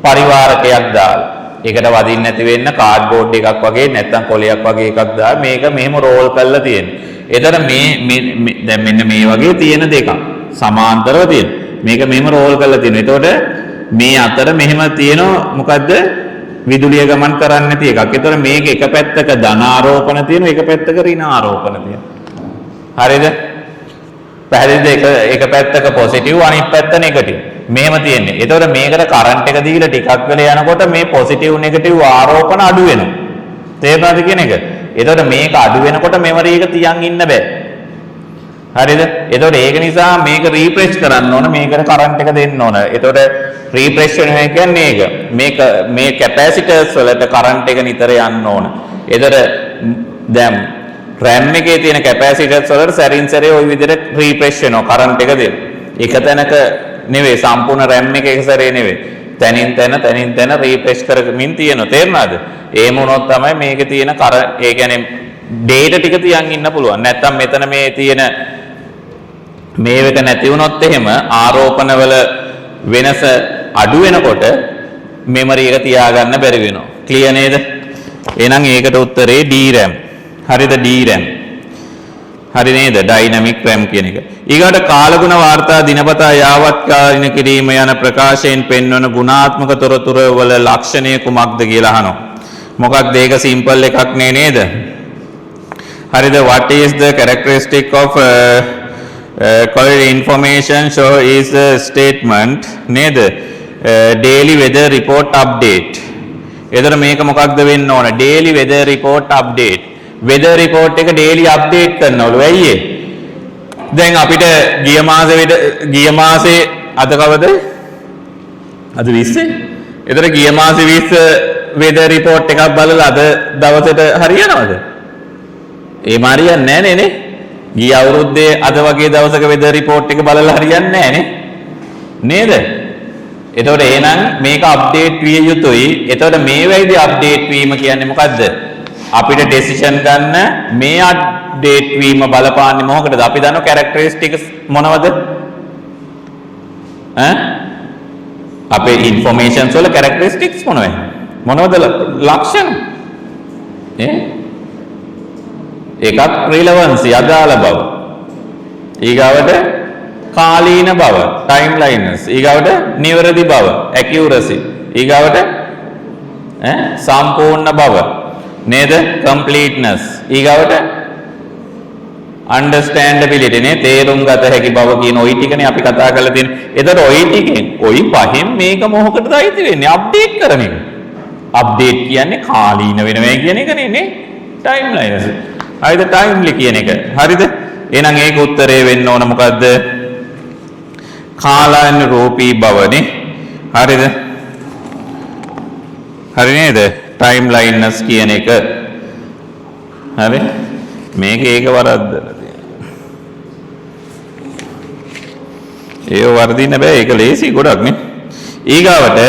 [SPEAKER 1] පරිවාරකයක් දාලා. ඒකට වදින්න නැති වෙන්න කාඩ්බෝඩ් එකක් වගේ නැත්නම් කොලයක් වගේ එකක් දාලා මේක මෙහෙම රෝල් කරලා තියෙන්නේ. එතන මේ මේ දැන් මෙන්න මේ වගේ තියෙන දෙකක් සමාන්තරව තියෙන. මේක මෙහෙම රෝල් කරලා තියෙනවා. එතකොට මේ අතර මෙහෙම තියෙනවා මොකද්ද? විදුලිය ගමන් කරන්නේ නැති එකක්. එතකොට මේක එක පැත්තක ධන ආරෝපණ තියෙනවා, එක පැත්තක ඍණ ආරෝපණ තියෙනවා. හරිද? පැහැදිලිද? එක එක පැත්තක පොසිටිව්, අනිත් පැත්ත නෙගටිව්. මෙහෙම තියෙන්නේ. එතකොට මේකට කරන්ට් එක දීලා ටිකක් වෙලා යනකොට මේ පොසිටිව් නෙගටිව් ආරෝපණ අඩු වෙනවා. තේරුණාද කියන එක? එතකොට මේක අඩු වෙනකොට මෙමරි එක තියන් ඉන්න බෑ. හරිද? එතකොට ඒක නිසා මේක රීෆ්‍රෙෂ් කරන්න ඕන, මේකට කරන්ට් එක දෙන්න ඕන. එතකොට රීෆ්‍රෙෂ් වෙනවා කියන්නේ ඒක. මේක මේ කැපැසිටර්ස් වලට කරන්ට් එක නිතර යන්න ඕන. එතකොට දැන් RAM එකේ තියෙන කැපැසිටර්ස් වලට සැරින් සැරේ ඔය විදිහට රීෆ්‍රෙෂ් වෙනවා, කරන්ට් එක දෙන්න. එක තැනක නෙවෙයි, සම්පූර්ණ RAM එක එක සැරේ නෙවෙයි. තැනින් තැන තැනින් තැන රීෆ්‍රෙෂ් කරමින් තියෙනවා. තේරුණාද? එහෙම වුණොත් තමයි මේකේ තියෙන කර ඒ කියන්නේ ඩේටා ටික තියන් ඉන්න පුළුවන්. නැත්තම් මෙතන මේ තියෙන මේවක නැති වුණොත් එහෙම ආරෝපණ වල වෙනස අඩු වෙනකොට මෙමරි එක තියාගන්න බැරි වෙනවා. ක්ලියර් නේද? එහෙනම් ඒකට උත්තරේ DRAM. හරිද? DRAM. හරි නේද? ඩයිනමික් RAM කියන එක. ඊගාට කාලගුණ වාර්තා දිනපතා යාවත්කාලින කිරීම යන ප්‍රකාශයෙන් පෙන්වන ගුණාත්මක තොරතුරු වල ලක්ෂණය කුමක්ද කියලා අහනවා. මොකක්ද ඒක? සිම්පල් එකක් නේ නේද? හරිද? What is the characteristic of quality information show is a statement නේද? Daily weather report update. එතන මේක මොකක්ද වෙන්න ඕන? Daily weather report update. Weather report එක daily update කරනවලු. ඇයි ඒ? දැන් අපිට ගිය මාසේ, ගිය මාසේ, අද කවද? අද 20. එතන ගිය මාසේ 20 weather report එකක් බලලා අද දවසට හරියනවද? ඒම හරියන්නේ නෑ නේ. ගිය අවුරුද්දේ අද වගේ දවසක weather report එක බලලා හරියන්නේ නෑ නේ. නේද? එතකොට එහෙනම් මේක අප්ඩේට් විය යුතුයි. එතකොට මේ වෙයිදී අප්ඩේට් වීම කියන්නේ මොකද්ද? අපිට ඩිසිෂන් ගන්න මේ අප්ඩේට් වීම බලපාන්නේ මොකටද? අපි දන්නව කැරක්ටරිස්ටික්ස් මොනවද? ඈ, අපේ ඉන්ෆර්මේෂන්ස් වල කැරක්ටරිස්ටික්ස් මොනවද? මොනවද ලක්ෂණ? ඈ, එකක් රිලවන්සි, අදාළ බව. ඊගාවට කාලීන බව, ටයිම්ලයිනස්. ඊගාවට නිවැරදි බව, ඇකියුරසි. ඊගාවට ඈ සම්පූර්ණ බව නේද? කම්ප්ලීට්නස්. ඊගාවට අන්ඩර්ස්ටෑන්ඩබිලිටි නේ, තේරුම් ගත හැකි බව කියන ඔය ටිකනේ අපි කතා කරලා තියෙන්නේ. එතකොට ඔය ටිකෙන්, ඔය පහෙන් මේක මොකටද අයිති වෙන්නේ? අප්ඩේට් කරන එක. අප්ඩේට් කියන්නේ කාලීන වෙනවා කියන එක නේ නේ. ටයිම්ලයිනස්. හරිද? ටයිම්ලි කියන එක. හරිද? එහෙනම් ඒක උත්තරේ වෙන්න ඕන මොකද්ද? කාලානුරූපී බවනේ. හරිද? හරි නේද? ටයිම්ලයින්නස් කියන එක. හරි? මේක ඒක වරද්දලා තියෙනවා. ඒව වරදින්න බෑ, ඒක ලේසි ගොඩක් නේ. ඊගාවට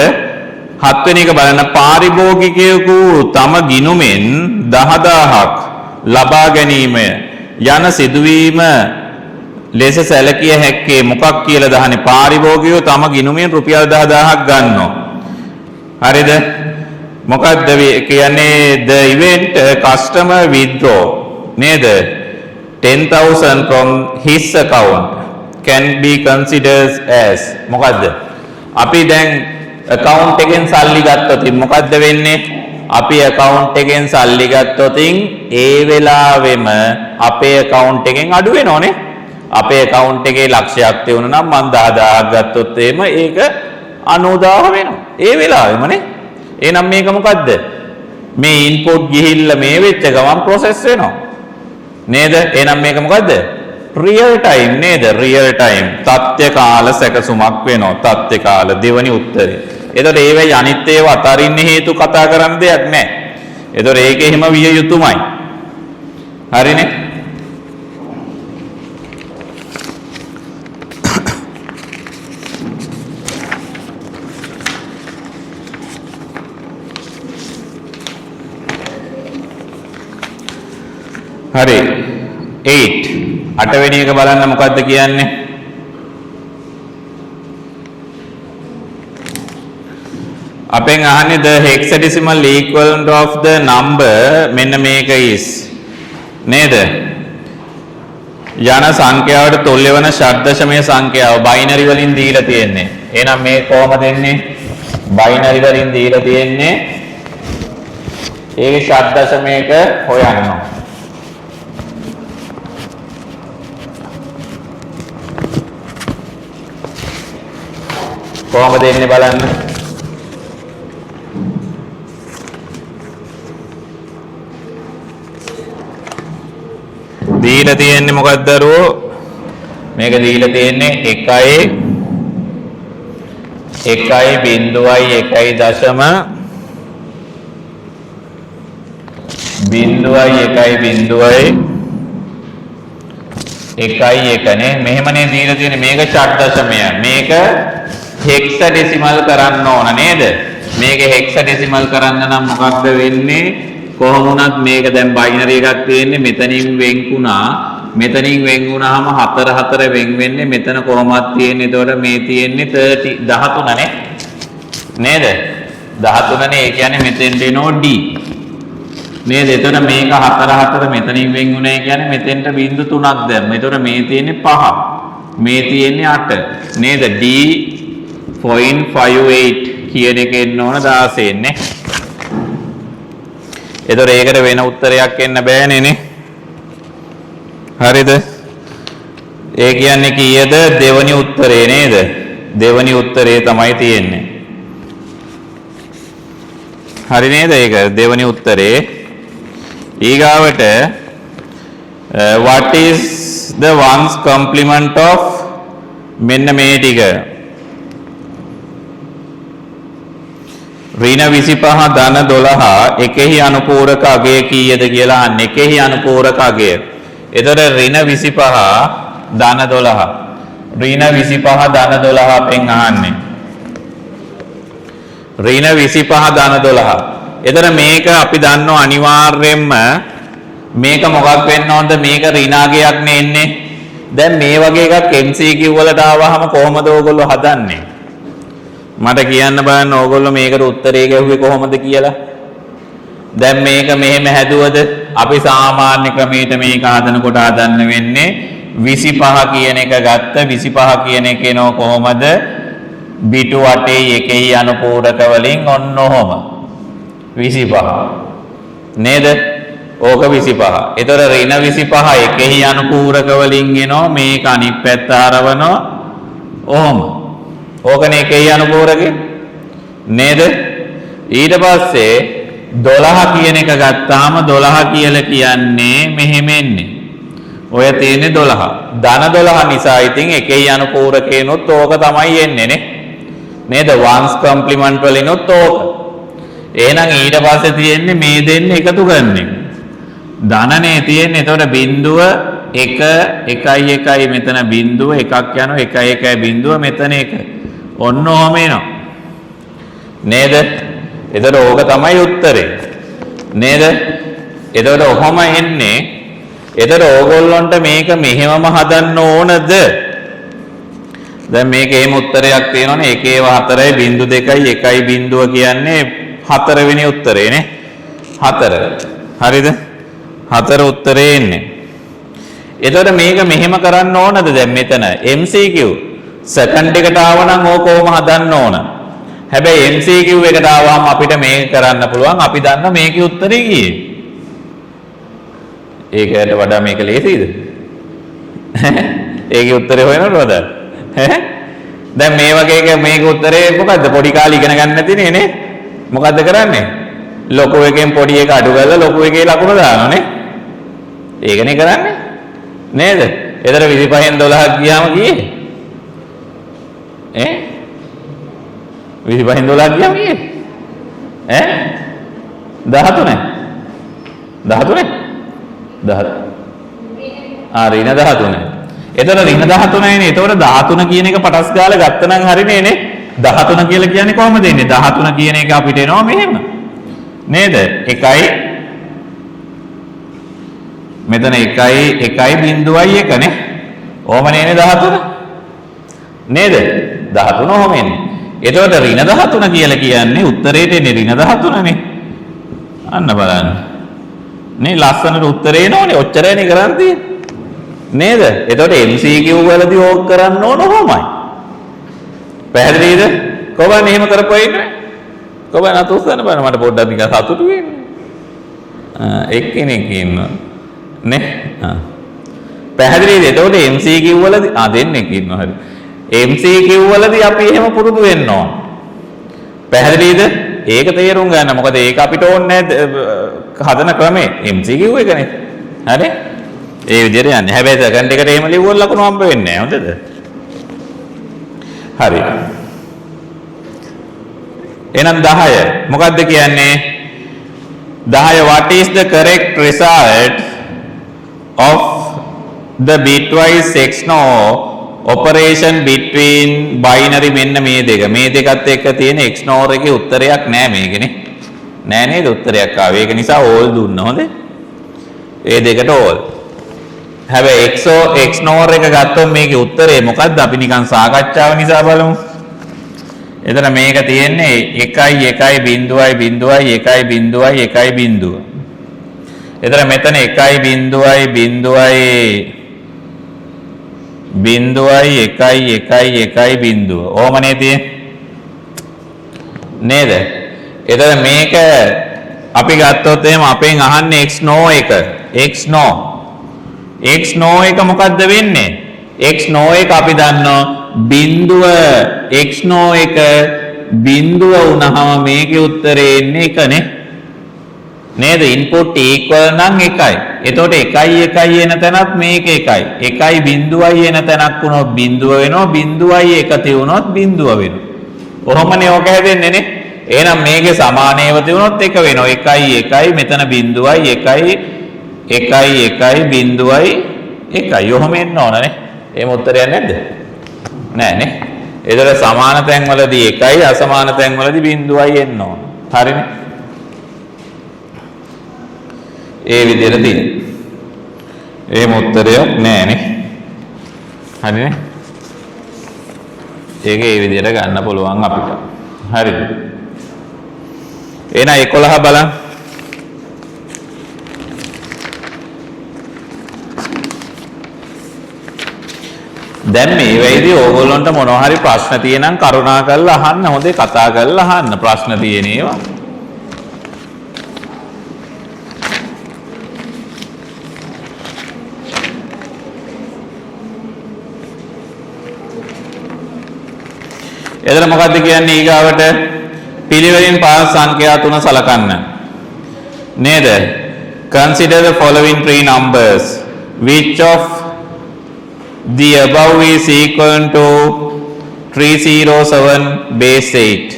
[SPEAKER 1] හත්වෙනි එක බලන්න. පාරිභෝගිකයෙකු තම ගිණුමෙන් 10,000ක් ලබා ගැනීම යන සිදුවීම ලෙස සැලකිය හැක්කේ මොකක් කියලා දහන්නේ. පාරිභෝගිකයෝ තම ගිණුමෙන් රුපියල් 10,000ක් ගන්නවා. හරිද? මොකද්ද කියන්නේ? The event customer withdraw නේද, 10,000 from his account can be considered as මොකද්ද? අපි දැන් account එකෙන් සල්ලි ගත්තොත් මොකද්ද වෙන්නේ? අපි account එකෙන් සල්ලි ගත්තොත් ඒ වෙලාවෙම අපේ account එකෙන් අඩු වෙනවනේ. අපේ account එකේ ලක්ෂයක් තියුණා නම් මං 10,000ක් ගත්තොත් එහෙම ඒක 90,000 වෙනවා ඒ වෙලාවෙම නේ. එහෙනම් මේක මොකද්ද? මේ ඉන්පුට් ගිහිල්ලා මේ වෙච්ච ගමන් ප්‍රොසෙස් වෙනවා නේද? එහෙනම් මේක මොකද්ද? රියල් ටයිම් නේද? රියල් ටයිම් තත්ත්‍ය කාල සැකසුමක් වෙනවා. තත්ත්‍ය කාල දෙවනි උත්තරේ. එතකොට ඒවයි අනිත් ඒවා අතරින්න හේතු කතා කරන්න දෙයක් නැහැ. එතකොට ඒක එහෙම විය යුතුමයි. හරිනේ? හරි, 8 අටවෙනි එක බලන්න මොකද්ද කියන්නේ? අපෙන් අහන්නේ the hexadecimal equivalent of the number මෙන්න මේක is නේද? යන සංඛ්‍යාවට තුල්‍ය වන ෂඩ්දශමය සංඛ්‍යාව බයිනරි වලින් දීලා තියෙන්නේ. එහෙනම් මේ කොහොමද එන්නේ? බයිනරි වලින් දීලා තියෙන්නේ. ඒකේ ෂඩ්දශමයක හොයන්න. කොහොමද එන්නේ බලන්න. දීලා තියෙන්නේ මොකක්ද දරුවෝ? මේක දීලා තියෙන්නේ 1 1 බිංදුවයි 1 දශම බිංදුවයි 1 බිංදුවයි 1 1 නේ. මෙහෙමනේ දීලා තියෙන්නේ. මේක ෂඩ් දශමය. මේක හෙක්සඩෙසිමල් කරන්න ඕන නේද? මේක හෙක්සඩෙසිමල් කරන්න නම් මොකක්ද වෙන්නේ? කොහොම වුණත් මේක දැන් බයිනරි එකක් තියෙන්නේ. මෙතනින් වෙන් වුණා. මෙතනින් වෙන් වුණාම 4 4 වෙන් වෙන්නේ. මෙතන කොහොමද තියෙන්නේ? එතකොට මේ තියෙන්නේ 30 13 නේ නේද? 13 නේ. ඒ කියන්නේ මෙතෙන්ට එනවා D. නේද? එතකොට මේක 4 4 මෙතනින් වෙන් වුණේ කියන්නේ මෙතෙන්ට බිංදු 3ක් දැම්ම. එතකොට මේ තියෙන්නේ 5. මේ තියෙන්නේ 8. නේද? D 0.58 කියන එක එන්න ඕන 16 නේ. එතකොට ඒකට වෙන උත්තරයක් එන්න බෑනේ නේ. හරිද? ඒ කියන්නේ කීයද? දෙවනි උත්තරේ නේද? දෙවනි උත්තරේ තමයි තියෙන්නේ. හරි නේද? ඒක දෙවනි උත්තරේ. ඊගාවට what is the ones complement of මෙන්න මේ ටික. ඍණ 25 ධන 12 එකෙහි අනුපූරක අගය කීයද කියලා අහන්නේ. එකෙහි අනුපූරක අගය. එතකොට ඍණ 25 ධන 12, ඍණ 25 ධන 12 අපෙන් අහන්නේ. ඍණ 25 ධන 12. එතන මේක අපි දන්නවා අනිවාර්යයෙන්ම මේක මොකක් වෙන්න ඕනද? මේක ඍණ අගයක් නේ එන්නේ. දැන් මේ වගේ එකක් MCQ වලට ආවහම කොහොමද ඕගොල්ලෝ හදන්නේ? මට කියන්න බලන්න ඕගොල්ලෝ මේකට උත්තරේ ගැහුවේ කොහොමද කියලා. දැන් මේක මෙහෙම හැදුවද? අපි සාමාන්‍ය ක්‍රමයට මේක හදනකොට හදන්න වෙන්නේ 25 කියන එක ගත්ත 25 කියන එක එනවා කොහොමද? බිටු වටේ එකෙහි අනුපූරක වලින් ඔන්න ඔහොම 25 නේද? ඕක 25. එතකොට ඍණ 25 එකෙහි අනුපූරක වලින් එනවා, මේක අනිත් පැත්ත හරවනවා ඔහොම. ඕකනේ එකෙහි අනුපූරකේ නේද? ඊට පස්සේ 12 කියන එක ගත්තාම 12 කියලා කියන්නේ මෙහෙම එන්නේ. ඔය තියෙන්නේ 12. ධන 12 නිසා ඉතින් එකෙහි අනුපූරකේනොත් ඕක තමයි එන්නේ නේ. නේද? Ones complement වලිනුත් ඕක. එහෙනම් ඊට පස්සේ තියෙන්නේ මේ දෙන්න එකතු කරන එක. ධනනේ තියෙන්නේ. එතකොට බිඳුව 1 1 1 මෙතන බිඳුව එකක් යනවා 1 1 බිඳුව මෙතන 1. ඔන්න ඔහම එනවා. නේද? එතකොට ඕක තමයි උත්තරේ. නේද? එතකොට ඔහොම එන්නේ. එතකොට ඕගොල්ලන්ට මේක මෙහෙමම හදන්න ඕනද? දැන් මේක එහෙම උත්තරයක් තියෙනවනේ. එක ඒවා 4යි බිංදු 2යි 1යි බිංදුව කියන්නේ හතරවෙනි උත්තරේ නේ. 4. හරිද? 4 උත්තරේ එන්නේ. එතකොට මේක මෙහෙම කරන්න ඕනද දැන් මෙතන MCQ second එකට ආව නම් ඕක කොහොම හදන්න ඕන? හැබැයි MCQ එකට ආවම අපිට මේක කරන්න පුළුවන්. අපි දන්න මේකේ උත්තරේ කීයද? ඒකට වඩා මේක ලේසියිද? ඒකේ උත්තරේ හොයනවට වඩා ඈ දැන් මේ වගේ එක මේක උත්තරේ මොකද්ද? පොඩි කාලේ ඉගෙන ගන්න නැතිනේ නේ. මොකද්ද කරන්නේ? ලොකු එකෙන් පොඩි එක අඩු කරලා ලොකු එකේ ලකුණ දානවා නේ. ඒකනේ කරන්නේ නේද? එතන 25න් 12ක් ගියාම කීයේ? ඈ 25න් 12ක් ගියාම කීයේ? ඈ 13 13 10 ආ ඍණ 13. එතන ඍණ 13යිනේ. එතකොට 13 කියන එක පටස් ගාලා ගත්තනම් හරිනේ නේ. 13 කියලා කියන්නේ කොහොමද එන්නේ? 13 කියන එක අපිට එනවා මෙහෙම. නේද? 1යි මෙතන 1යි 1යි බිංදුවයි 1 නේ. ඔහම නේනේ 13. නේද? 13 ඔහම එන්නේ. එතකොට ඍණ 13 කියලා කියන්නේ උත්තරේට එන්නේ ඍණ 13 නේ. අන්න බලන්න. නේ ලස්සනට උත්තරේ එනවනේ. ඔච්චරයිනේ කරන් තියෙන්නේ. නේද? එතකොට MCQ වලදී ඕක කරන්න ඕන ඔහොමයි. පැහැදිලිද? කොහොමද එහෙම කරපුවා ඉන්නේ? කොහොමද අත උස්සන්න බලන්න මට පොඩ්ඩක් නිකන් සතුටු වෙන්න. ආ එක්කෙනෙක් ඉන්නවා. නේ? ආ. පැහැදිලිද? එතකොට MCQ වලදී ආ දෙන්නෙක් ඉන්නවා හරි. MCQ වලදී අපි එහෙම පුරුදු වෙන්න ඕන. පැහැදිලිද? ඒක තේරුම් ගන්න. මොකද ඒක අපිට ඕනේ නෑ හදන ක්‍රමේ MCQ එකනේ. හරි? ඒ විදිහට යන්නේ. හැබැයි සෙකන්ඩ් එකට එහෙම ලිව්වොත් ලකුණු හම්බ වෙන්නේ නෑ. හොඳද? හරි. එහෙනම් 10 මොකද්ද කියන්නේ? 10 what is the correct result of the bitwise XNOR operation between binary මෙන්න මේ දෙක, මේ දෙකත් එක්ක තියෙන XNOR එකේ උත්තරයක් නෑ මේකනේ. නෑ නේද? උත්තරයක් ආවේ. ඒක නිසා all දුන්න. හොඳේ, ඒ දෙකට all. හැබැයි XOR XNOR එක ගත්තොත් මේකේ උත්තරේ මොකද්ද? අපි නිකන් සාකච්ඡාව නිසා බලමු. එතන මේක තියෙන්නේ 1යි 1යි 0යි 0යි 1යි 0යි 1යි 0. එතන මෙතන 1 0 0 0 1 1 1 0. ඕමනේ තියෙන්නේ. නේද? එතන මේක අපි ගත්තොත් එහෙම අපෙන් අහන්නේ x no එක. X no. X no එක මොකද්ද වෙන්නේ? X no එක අපි දන්නවා බිඳුව, x no එක බිඳුව වුණාම මේකේ උත්තරේ එන්නේ 1 නේ. නේද? ඉන්පුට් ඉක්වල් නම් 1යි. එතකොට 1 1 එන තැනත් මේක 1යි. 1 0යි එන තැනක් වුණොත් බිඳුව වෙනවා. 0යි 1 තියුණොත් බිඳුව වෙනවා. ඔහොමනේ ඔක හැදෙන්නේ නේ. එහෙනම් මේකේ සමාන ඒවා තියුණොත් 1 වෙනවා. 1 1 මෙතන 0යි 1 1 1 0යි 1යි. ඔහොම එන්න ඕන නේ. එහෙම උත්තරයක් නැද්ද? නෑ නේ. ඒතර සමාන තැන්වලදී 1යි අසමාන තැන්වලදී 0යි එන්න ඕන. හරිනේ. ඒ විදිහට තියෙනවා. එහෙම උත්තරයක් නෑ නේ. හරිනේ. ඒක ඒ විදිහට ගන්න පුළුවන් අපිට. හරිද? එහෙනම් 11 බලන්න. දැන් මේ වෙයිදී ඕගොල්ලන්ට මොනවා හරි ප්‍රශ්න තියෙනම් කරුණා කරලා අහන්න. හොඳේ කතා කරලා අහන්න ප්‍රශ්න තියෙන ඒවා. එතන මොකද්ද කියන්නේ ඊගාවට? පිළිවෙලින් පාස් සංඛ්‍යා තුන සලකන්න. නේද? Consider the following three numbers. Which of the above is equal to 307 base 8?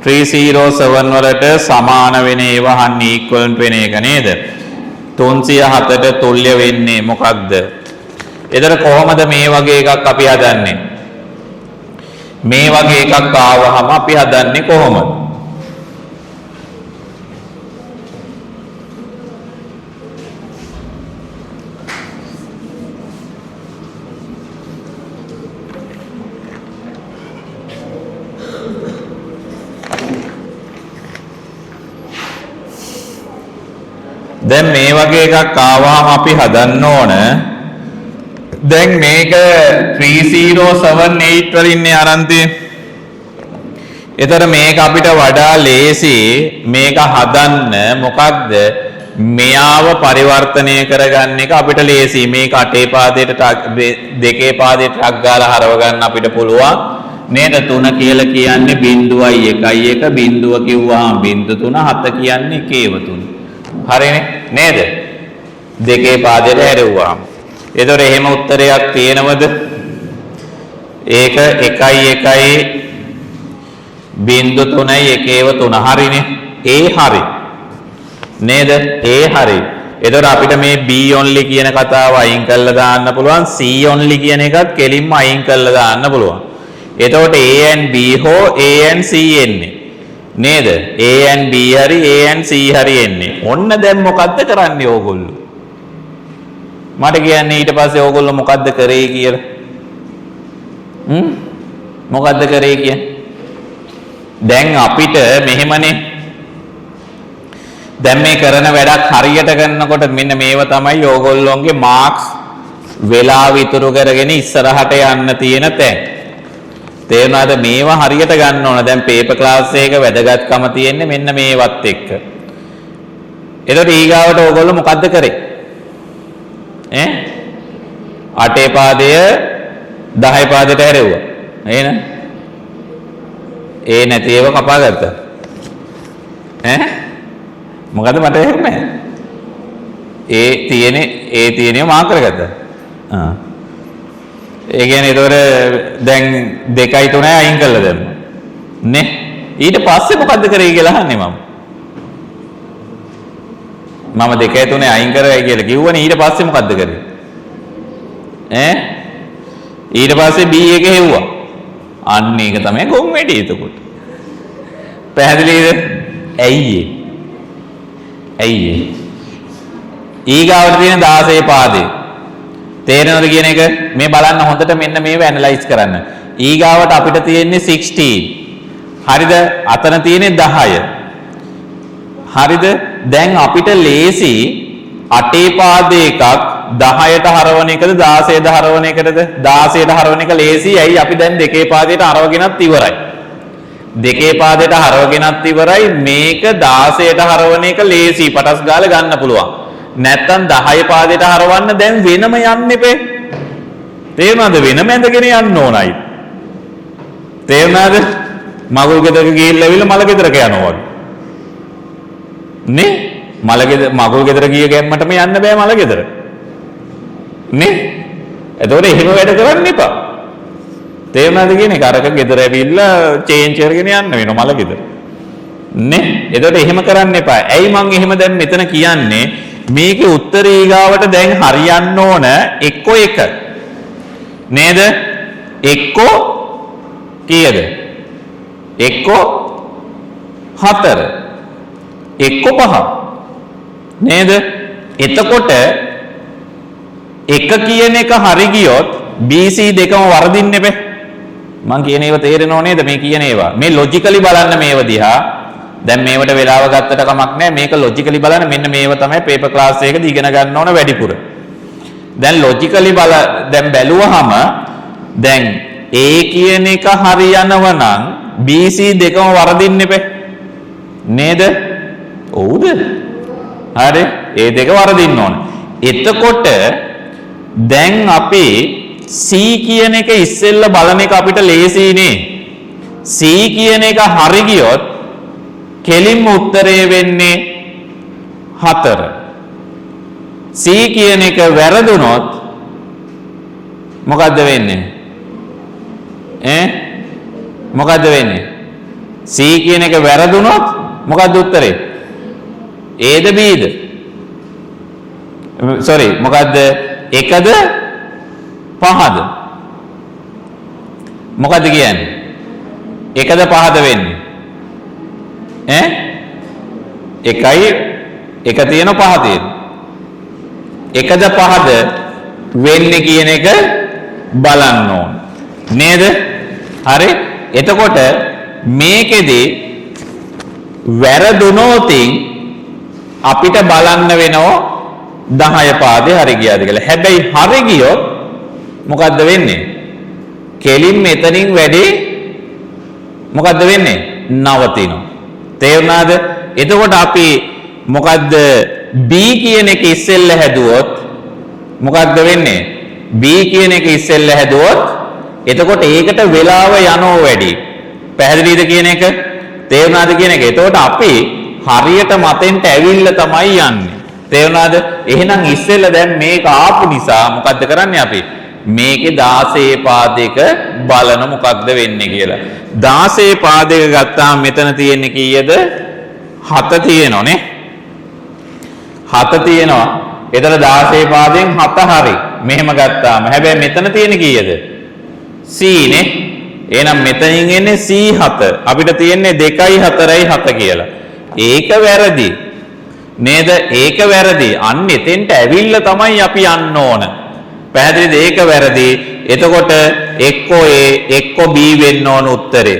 [SPEAKER 1] 307 වලට සමාන වෙන ඒවා අහන්නේ equivalent වෙන එක නේද? 307ට තුල්‍ය වෙන්නේ මොකක්ද? එතන කොහොමද මේ වගේ එකක් අපි හදන්නේ? මේ වගේ එකක් ආවහම අපි හදන්නේ කොහොමද? දැන් මේ වගේ එකක් ආවහම අපි හදන්න ඕන. දැන් මේක 3078 වලින් නේ අරන් තියෙන්නේ. එතකොට මේක අපිට වඩා ලේසි මේක හදන්න. මොකක්ද? මෙයාව පරිවර්තනය කරගන්න එක අපිට ලේසි. මේක අටේ පාදයට දෙකේ පාදයට ටක් ගාලා හරව ගන්න අපිට පුළුවන්. නේද? 3 කියලා කියන්නේ 0යි 1යි 1, බිංදුව කිව්වහම බිංදු 3, 7 කියන්නේ එකේව 3. හරිනේ නේද? දෙකේ පාදයට හැරෙව්වහම. එතකොට එහෙම උත්තරයක් තියෙනවද? ඒක 1යි 1යි බිංදු 3යි එකේව 3. හරිනේ. ඒ හරි. නේද? ඒ හරි. එතකොට අපිට මේ B only කියන කතාව අයින් කරලා දාන්න පුළුවන්. C only කියන එකත් කෙලින්ම අයින් කරලා දාන්න පුළුවන්. එතකොට A and B හෝ A and C එන්නේ. නේද? A and B හරි A and C හරි එන්නේ. ඔන්න දැන් මොකද්ද කරන්නේ ඕගොල්ලෝ? මට කියන්නේ ඊට පස්සේ ඕගොල්ලෝ මොකද්ද කරේ කියලා? මොකද්ද කරේ කියන්නේ? දැන් අපිට මෙහෙමනේ. දැන් මේ කරන වැඩක් හරියට කරනකොට මෙන්න මේව තමයි ඕගොල්ලොන්ගේ මාක්ස් වෙලාව ඉතුරු කරගෙන ඉස්සරහට යන්න තියෙන තැන්. තේරුණාද? මේවා හරියට ගන්න ඕන. දැන් පේපර් ක්ලාස් එකක වැදගත්කම තියෙන්නේ මෙන්න මේවත් එක්ක. එතකොට ඊගාවට ඕගොල්ලෝ මොකද්ද කරේ? ඈ? අටේ පාදය 10 පාදයට හැරෙව්වා. එහෙනම් ඒ නැති ඒවා කපා ගත්තා. ඈ? මොකද මට එහෙම ඒ තියෙන්නේ ඒ තියෙනේව මාක් කරගත්තා. ආ. ඒ කියන්නේ ඒතකොට දැන් 2යි 3යි අයින් කරලා දැම්මා. නේ? ඊට පස්සේ මොකද්ද කරේ කියලා අහන්නේ මම. මම 2යි 3යි අයින් කරයි කියලා කිව්වනේ. ඊට පස්සේ මොකද්ද කරේ? ඈ? ඊට පස්සේ B එක හෙව්වා. අන්න ඒක තමයි ගොන් වැඩි එතකොට. පැහැදිලිද? ඇයි ඒ? ඇයි ඒ? ඊගාවට තියෙන 16 පාදේ. තේරෙනවද කියන එක? මේ බලන්න හොඳට මෙන්න මේව ඇනලයිස් කරන්න. ඊගාවට අපිට තියෙන්නේ 16. හරිද? අතන තියෙන්නේ 10. හරිද? දැන් අපිට ලේසි අටේ පාදේ එකක් 10ට හරවන එකද 16ට හරවන එකටද? 16ට හරවන එක ලේසි. ඇයි අපි දැන් දෙකේ පාදයට හරවගෙනත් ඉවරයි. දෙකේ පාදයට හරවගෙනත් ඉවරයි. මේක 16ට හරවන එක ලේසි. පටස් ගාලා ගන්න පුළුවන්. නැත්තම් 10 පාදයට හරවන්න දැන් වෙනම යන්න එපේ. තේරුණාද? වෙනම ඇඳගෙන යන්න ඕනයි. තේරුණාද? මගුල් ගෙදරක ගිහිල්ලා ඇවිල්ලා මල ගෙදරක යනවා වගේ. නේ? මල ගෙදර මගුල් ගෙදර ගිය ගැම්මටම යන්න බෑ මල ගෙදර. නේ? එතකොට එහෙම වැඩ කරන්න එපා. තේරුණාද කියන එක? අරක ගෙදර ඇවිල්ලා චේන්ජ් කරගෙන යන්න වෙනවා මල ගෙදර. නේ? එතකොට එහෙම කරන්න එපා. ඇයි මං එහෙම දැන් මෙතන කියන්නේ? මේකේ උත්තරේ ඊගාවට දැන් හරියන්න ඕන එක්කෝ එක. නේද? එක්කෝ කීයද? එක්කෝ 4. එක්කෝ 5. නේද? එතකොට එක කියන එක හරි ගියොත් BC දෙකම වරදින්න එපේ. මං කියන ඒවා තේරෙනව නේද මේ කියන ඒවා? මේ ලොජිකලි බලන්න මේව දිහා. දැන් මේවට වෙලාව ගත්තට කමක් නැහැ. මේක ලොජිකලි බලන්න. මෙන්න මේව තමයි පේපර් ක්ලාස් එකකදී ඉගෙන ගන්න ඕන වැඩිපුර. දැන් ලොජිකලි බල දැන් බැලුවහම දැන් A කියන එක හරි යනව නම් BC දෙකම වරදින්න එපේ. නේද? ඔව්ද? හරි. ඒ දෙක වරදින්න ඕන. එතකොට දැන් අපි C කියන එක ඉස්සෙල්ලා බලන එක අපිට ලේසි නේ. C කියන එක හරි ගියොත් කෙලින්ම උත්තරේ වෙන්නේ 4. C කියන එක වැරදුනොත් මොකද්ද වෙන්නේ? ඈ, මොකද්ද වෙන්නේ? C කියන එක වැරදුනොත් මොකද්ද උත්තරේ? A ද B ද? සෝරි, මොකද්ද, එකද පහද? මොකද්ද කියන්නේ? එකද පහද වෙන්නේ? ඈ, එකයි, එක තියෙන, පහ තියෙන. එකද පහද වෙන්නේ කියන එක බලන්න ඕන නේද? හරි, එතකොට මේකෙදි වැරදුනොතින් අපිට බලන්න වෙනවා 10 පාදේ හරි ගියාද කියලා. හැබැයි හරි ගියොත් මොකද්ද වෙන්නේ? කෙලින්ම එතනින් වැඩේ මොකද්ද වෙන්නේ? නවතිනවා. තේරුණාද? එතකොට අපි මොකද්ද, B කියන එක ඉස්සෙල්ල හැදුවොත් මොකද්ද වෙන්නේ? B කියන එක ඉස්සෙල්ල හැදුවොත් එතකොට ඒකට වෙලාව යනෝ වැඩි. පැහැදිලිද කියන එක? තේරුණාද කියන එක? එතකොට අපි හරියට මතෙන්ට ඇවිල්ලා තමයි යන්නේ. තේරුණාද? එහෙනම් ඉස්සෙල්ල දැන් මේක ආපු නිසා මොකද්ද කරන්නේ අපි? මේකේ 16 පාදයක බලන මොකක්ද වෙන්නේ කියලා. 16 පාදයක ගත්තාම මෙතන තියෙන්නේ කීයද? 7 තියෙනවා නේ. 7 තියෙනවා. එතන 16 පාදයෙන් 7 හරි. මෙහෙම ගත්තාම. හැබැයි මෙතන තියෙන්නේ කීයද? C නේ. එහෙනම් මෙතනින් එන්නේ C7. අපිට තියෙන්නේ 2යි 4යි 7 කියලා. ඒක වැරදි. නේද? ඒක වැරදි. අන්න එතෙන්ට ඇවිල්ලා තමයි අපි යන්න ඕන. පැහැදිලිද? ඒක වැරදි. එතකොට එක්කෝ A එක්කෝ B වෙන්න ඕන උත්තරේ.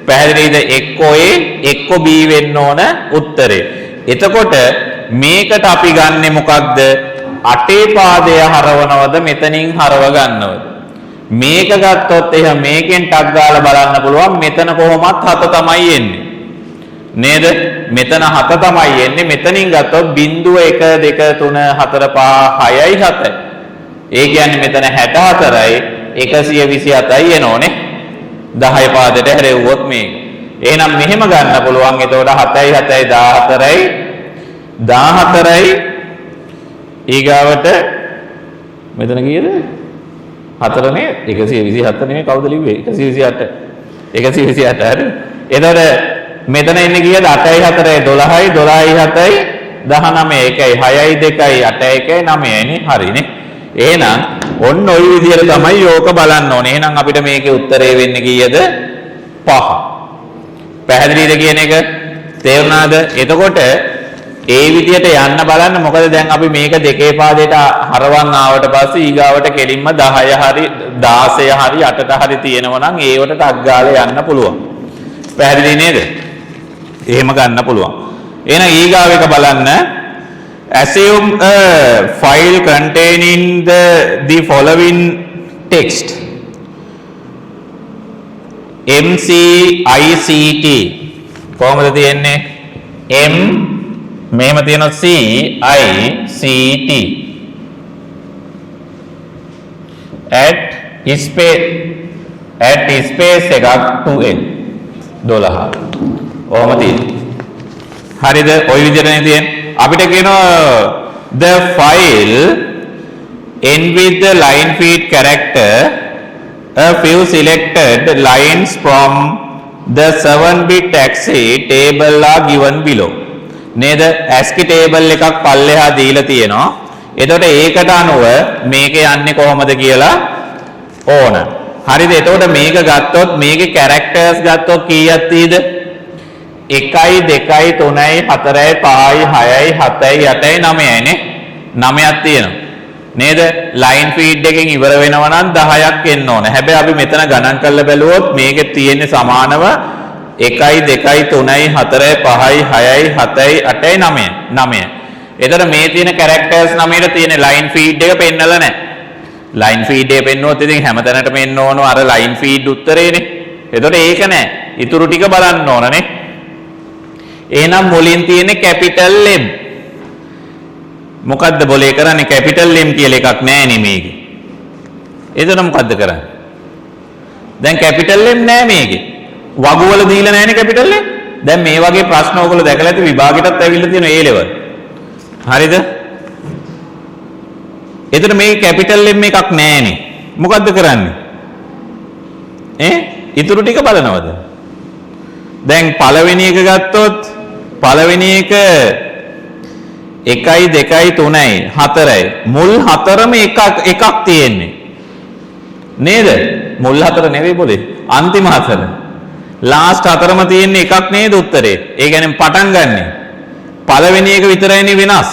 [SPEAKER 1] පැහැදිලිද? එක්කෝ A එක්කෝ B වෙන්න ඕන උත්තරේ. එතකොට මේකට අපි ගන්නෙ මොකක්ද? අටේ පාදය හරවනවද, මෙතනින් හරව ගන්නවද? මේක ගත්තොත් එහෙම මේකෙන් ටක් ගාලා බලන්න පුළුවන්, මෙතන කොහොමත් හත තමයි එන්නේ. නේද? මෙතන හත තමයි එන්නේ. මෙතනින් ගත්තොත් බිංදුව 1 2 3 4 5 6යි 7යි. ඒ කියන්නේ මෙතන 64යි 127යි එනෝනේ. 10 පාදයට හැරෙව්වොත් මේක. එහෙනම් මෙහෙම ගන්න පුළුවන්. එතකොට 7යි 7යි 14යි 14යි. ඊගාවට මෙතන කීයද? හතරනේ. 127 නෙමෙයි. කවුද ලිව්වේ 128? 128, හරි. එතකොට මෙතන ඉන්නේ කීයද? 8යි 4යි 12යි, 12යි 7යි 19, 1යි 6යි 2යි 8යි 1යි 9යි නේ. හරිනේ. එහෙනම් ඔන්න ඔය විදිහට තමයි යෝක බලන්න ඕනේ. එහෙනම් අපිට මේකේ උත්තරේ වෙන්නේ කීයද? 5. පැහැදිලිද කියන එක? තේරුණාද? එතකොට ඒ විදිහට යන්න බලන්න. මොකද දැන් අපි මේක දෙකේ පාදයට හරවන් ආවට පස්සේ ඊගාවට කෙලින්ම 10 හරි 16 හරි 8ට හරි තියෙනවා නම් ඒවට ටක් ගාලා යන්න පුළුවන්. පැහැදිලි නේද? එහෙම ගන්න පුළුවන්. එහෙනම් ඊගාව එක බලන්න. Assume a file containing the following text. MCICT කොහොමද තියෙන්නේ? M මෙහෙම තියෙනවා C I C T at space, at space එකක් 2L 12 ඔහොම තියෙනවා. හරිද? ඔය විදිහටනේ තියෙන්නේ. අපිට කියනවා the file end with the line feed character, a few selected lines from the 7 bit ASCII table are given below. නේද? ASCII table එකක් පල්ලෙහා දීලා තියෙනවා. එතකොට ඒකට අනුව මේක යන්නේ කොහොමද කියලා ඕන. හරිද? එතකොට මේක ගත්තොත් මේකේ characters ගත්තොත් කීයක් තියෙද? 1යි 2යි 3යි 4යි 5යි 6යි 7යි 8යි 9යි නේ. 9ක් තියෙනවා. නේද? ලයින් ෆීඩ් එකෙන් ඉවර වෙනවා නම් 10ක් එන්න ඕන. හැබැයි අපි මෙතන ගණන් කරලා බැලුවොත් මේකේ තියෙන්නේ සමානව 1යි 2යි 3යි 4යි 5යි 6යි 7යි 8යි 9යි 9. එතකොට මේ තියෙන කැරක්ටර්ස් 9ට තියෙන ලයින් ෆීඩ් එක පෙන්නලා නැහැ. ලයින් ෆීඩ් එක පෙන්නුවොත් ඉතින් හැමතැනටම එන්න ඕන අර ලයින් ෆීඩ් උත්තරේනේ. එතකොට ඒක නෑ. ඉතුරු ටික බලන්න ඕනනේ. එහෙනම් මුලින් තියෙන්නේ කැපිටල් M. මොකද්ද බොලේ කරන්නේ? කැපිටල් M කියලා එකක් නෑ නේ මේකේ. එතන මොකද්ද කරන්නේ? දැන් කැපිටල් M නෑ මේකේ. වගු වල දීලා නෑනේ කැපිටල් M. දැන් මේ වගේ ප්‍රශ්න ඔයගොල්ලෝ දැකලා ඇති, විභාගෙටත් ඇවිල්ලා තියෙන A level. හරිද? එතන මේ කැපිටල් M එකක් නෑනේ. මොකද්ද කරන්නේ? ඈ ඉතුරු ටික බලනවද? දැන් පළවෙනි එක ගත්තොත් පළවෙනි එක 1යි 2යි 3යි 4යි මුල් හතරම එකක් එකක් තියෙන්නේ. නේද? මුල් හතර නෙවෙයි පොලේ. අන්තිම හතර. ලාස්ට් හතරම තියෙන්නේ එකක් නේද උත්තරේ? ඒ කියන්නේ පටන් ගන්නෙ. පළවෙනි එක විතරයිනේ වෙනස්.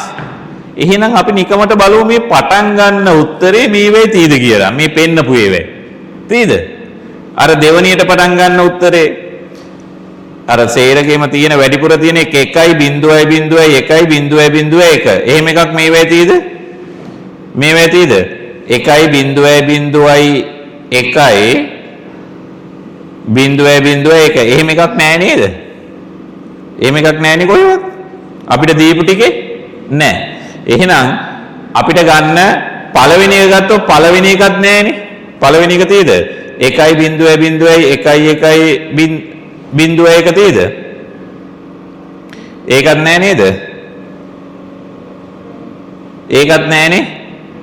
[SPEAKER 1] එහෙනම් අපි නිකමට බලමු මේ පටන් ගන්න උත්තරේ මේ වෙයි තීද කියලා. මේ පෙන්නපු ඒවේ. තීද? අර දෙවනියට පටන් ගන්න උත්තරේ අර සේරගෙම තියෙන වැඩිපුර තියෙන එක 1යි 0යි 0යි 1යි 0යි 0යි 1. එහෙම එකක් මේ වෙයි තීද? මේ වෙයි තීද? 1යි 0යි 0යි 1යි 0යි 0යි 1. එහෙම එකක් නෑ නේද? එහෙම එකක් නෑනේ කොහෙවත්. අපිට දීපු ටිකේ නෑ. එහෙනම් අපිට ගන්න පළවෙනි එක ගත්තොත් පළවෙනි එකත් නෑනේ. පළවෙනි එක තියෙද? 1යි 0යි 0යි 1යි 1යි 0 1 තියෙද? ඒකත් නෑ නේද? ඒකත් නෑනේ.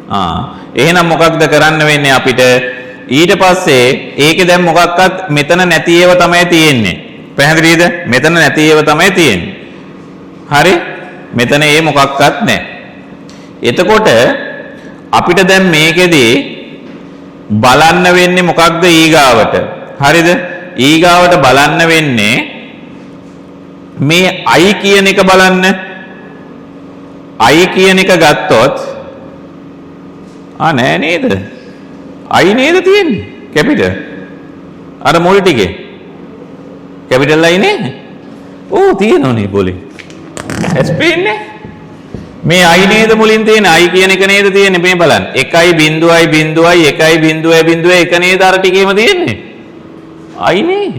[SPEAKER 1] ආ එහෙනම් මොකක්ද කරන්න වෙන්නේ අපිට? ඊට පස්සේ ඒකේ දැන් මොකක්වත් මෙතන නැති ඒවා තමයි තියෙන්නේ. පැහැදිලිද? මෙතන නැති ඒවා තමයි තියෙන්නේ. හරි? මෙතන ඒ මොකක්වත් නැහැ. එතකොට අපිට දැන් මේකෙදී බලන්න වෙන්නේ මොකක්ද ඊගාවට? හරිද? ඊගාවට බලන්න වෙන්නේ මේ I කියන එක බලන්න. I කියන එක ගත්තොත් ආ නෑ නේද? I නේද තියෙන්නේ? කැපිටල්. අර මුල් ටිකේ. කැපිටල් I නේ? ඔව් තියෙනවනේ පොලේ. ඇස් පේන්නේ? මේ I නේද මුලින් තියෙන I කියන එක නේද තියෙන්නේ මේ බලන්න. 1යි 0යි 0යි 1යි 0යි 0යි 1 නේද අර ටිකේම තියෙන්නේ? I නේ.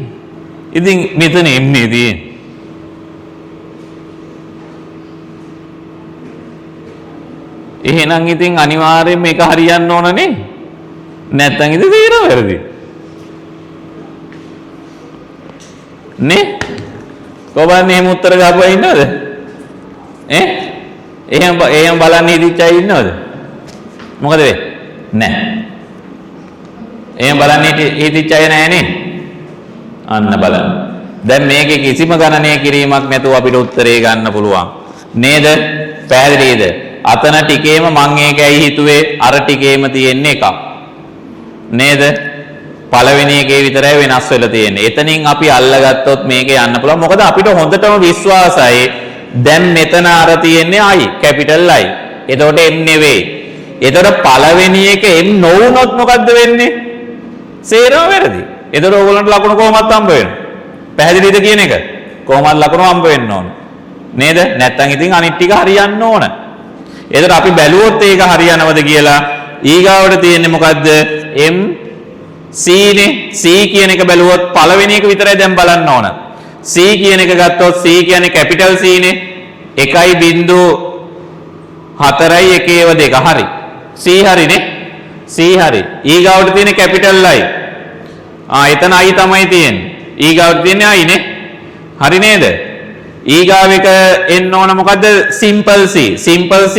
[SPEAKER 1] ඉතින් මෙතන M නේ තියෙන්නේ. එහෙනම් ඉතින් අනිවාර්යයෙන්ම එක හරියන්න ඕන නේ. නැත්තම් ඉතින් තේරෙව වැරදි. නේ? කොහොමද එහෙම උත්තර ගහපු අය ඉන්නවද? ඈ? එහෙම එහෙම බලන්න හිටිච්ච අය ඉන්නවද? මොකද වෙන්නේ? නෑ. එහෙම බලන්න හිටිච්ච අය නෑ නේ. අන්න බලන්න. දැන් මේකේ කිසිම ගණනය කිරීමක් නැතුව අපිට උත්තරේ ගන්න පුළුවන්. නේද? පැහැදිලිද? අතන ටිකේම මං ඒකයි හිතුවේ අර ටිකේම තියෙන්නේ එකක්. නේද? පළවෙනි එකේ විතරයි වෙනස් වෙලා තියෙන්නේ. එතනින් අපි අල්ලගත්තොත් මේක යන්න පුළුවන්. මොකද අපිට හොඳටම විශ්වාසයි දැන් මෙතන අර තියෙන්නේ I, capital I. එතකොට M නෙවෙයි. එතකොට පළවෙනි එක M නොවුනොත් මොකද්ද වෙන්නේ? සේරම වැරදි. එතකොට ඕගොල්ලන්ට ලකුණු කොහොමවත් හම්බ වෙනවා. පැහැදිලිද කියන එක? කොහොමවත් ලකුණු හම්බ වෙන්න ඕන. නේද? නැත්තම් ඉතින් අනිත් ටික හරියන්න ඕන. එතකොට අපි බැලුවොත් ඒක හරියනවද කියලා ඊගාවට තියෙන්නේ මොකද්ද? M C නේ. C කියන එක බැලුවොත් පළවෙනි එක විතරයි දැන් බලන්න ඕන. C කියන එක ගත්තොත් C කියන්නේ කැපිටල් C නේ. 1.4 1 2 හරි. C හරිනේ. C හරි. ඊගාවට තියෙන්නේ කැපිටල් I. ආ එතන I තමයි තියෙන්නේ. ඊගාවට තියෙන්නේ I නේ. හරි නේද? ඊගාව එක එන්න ඕන මොකද්ද? Simple C. Simple C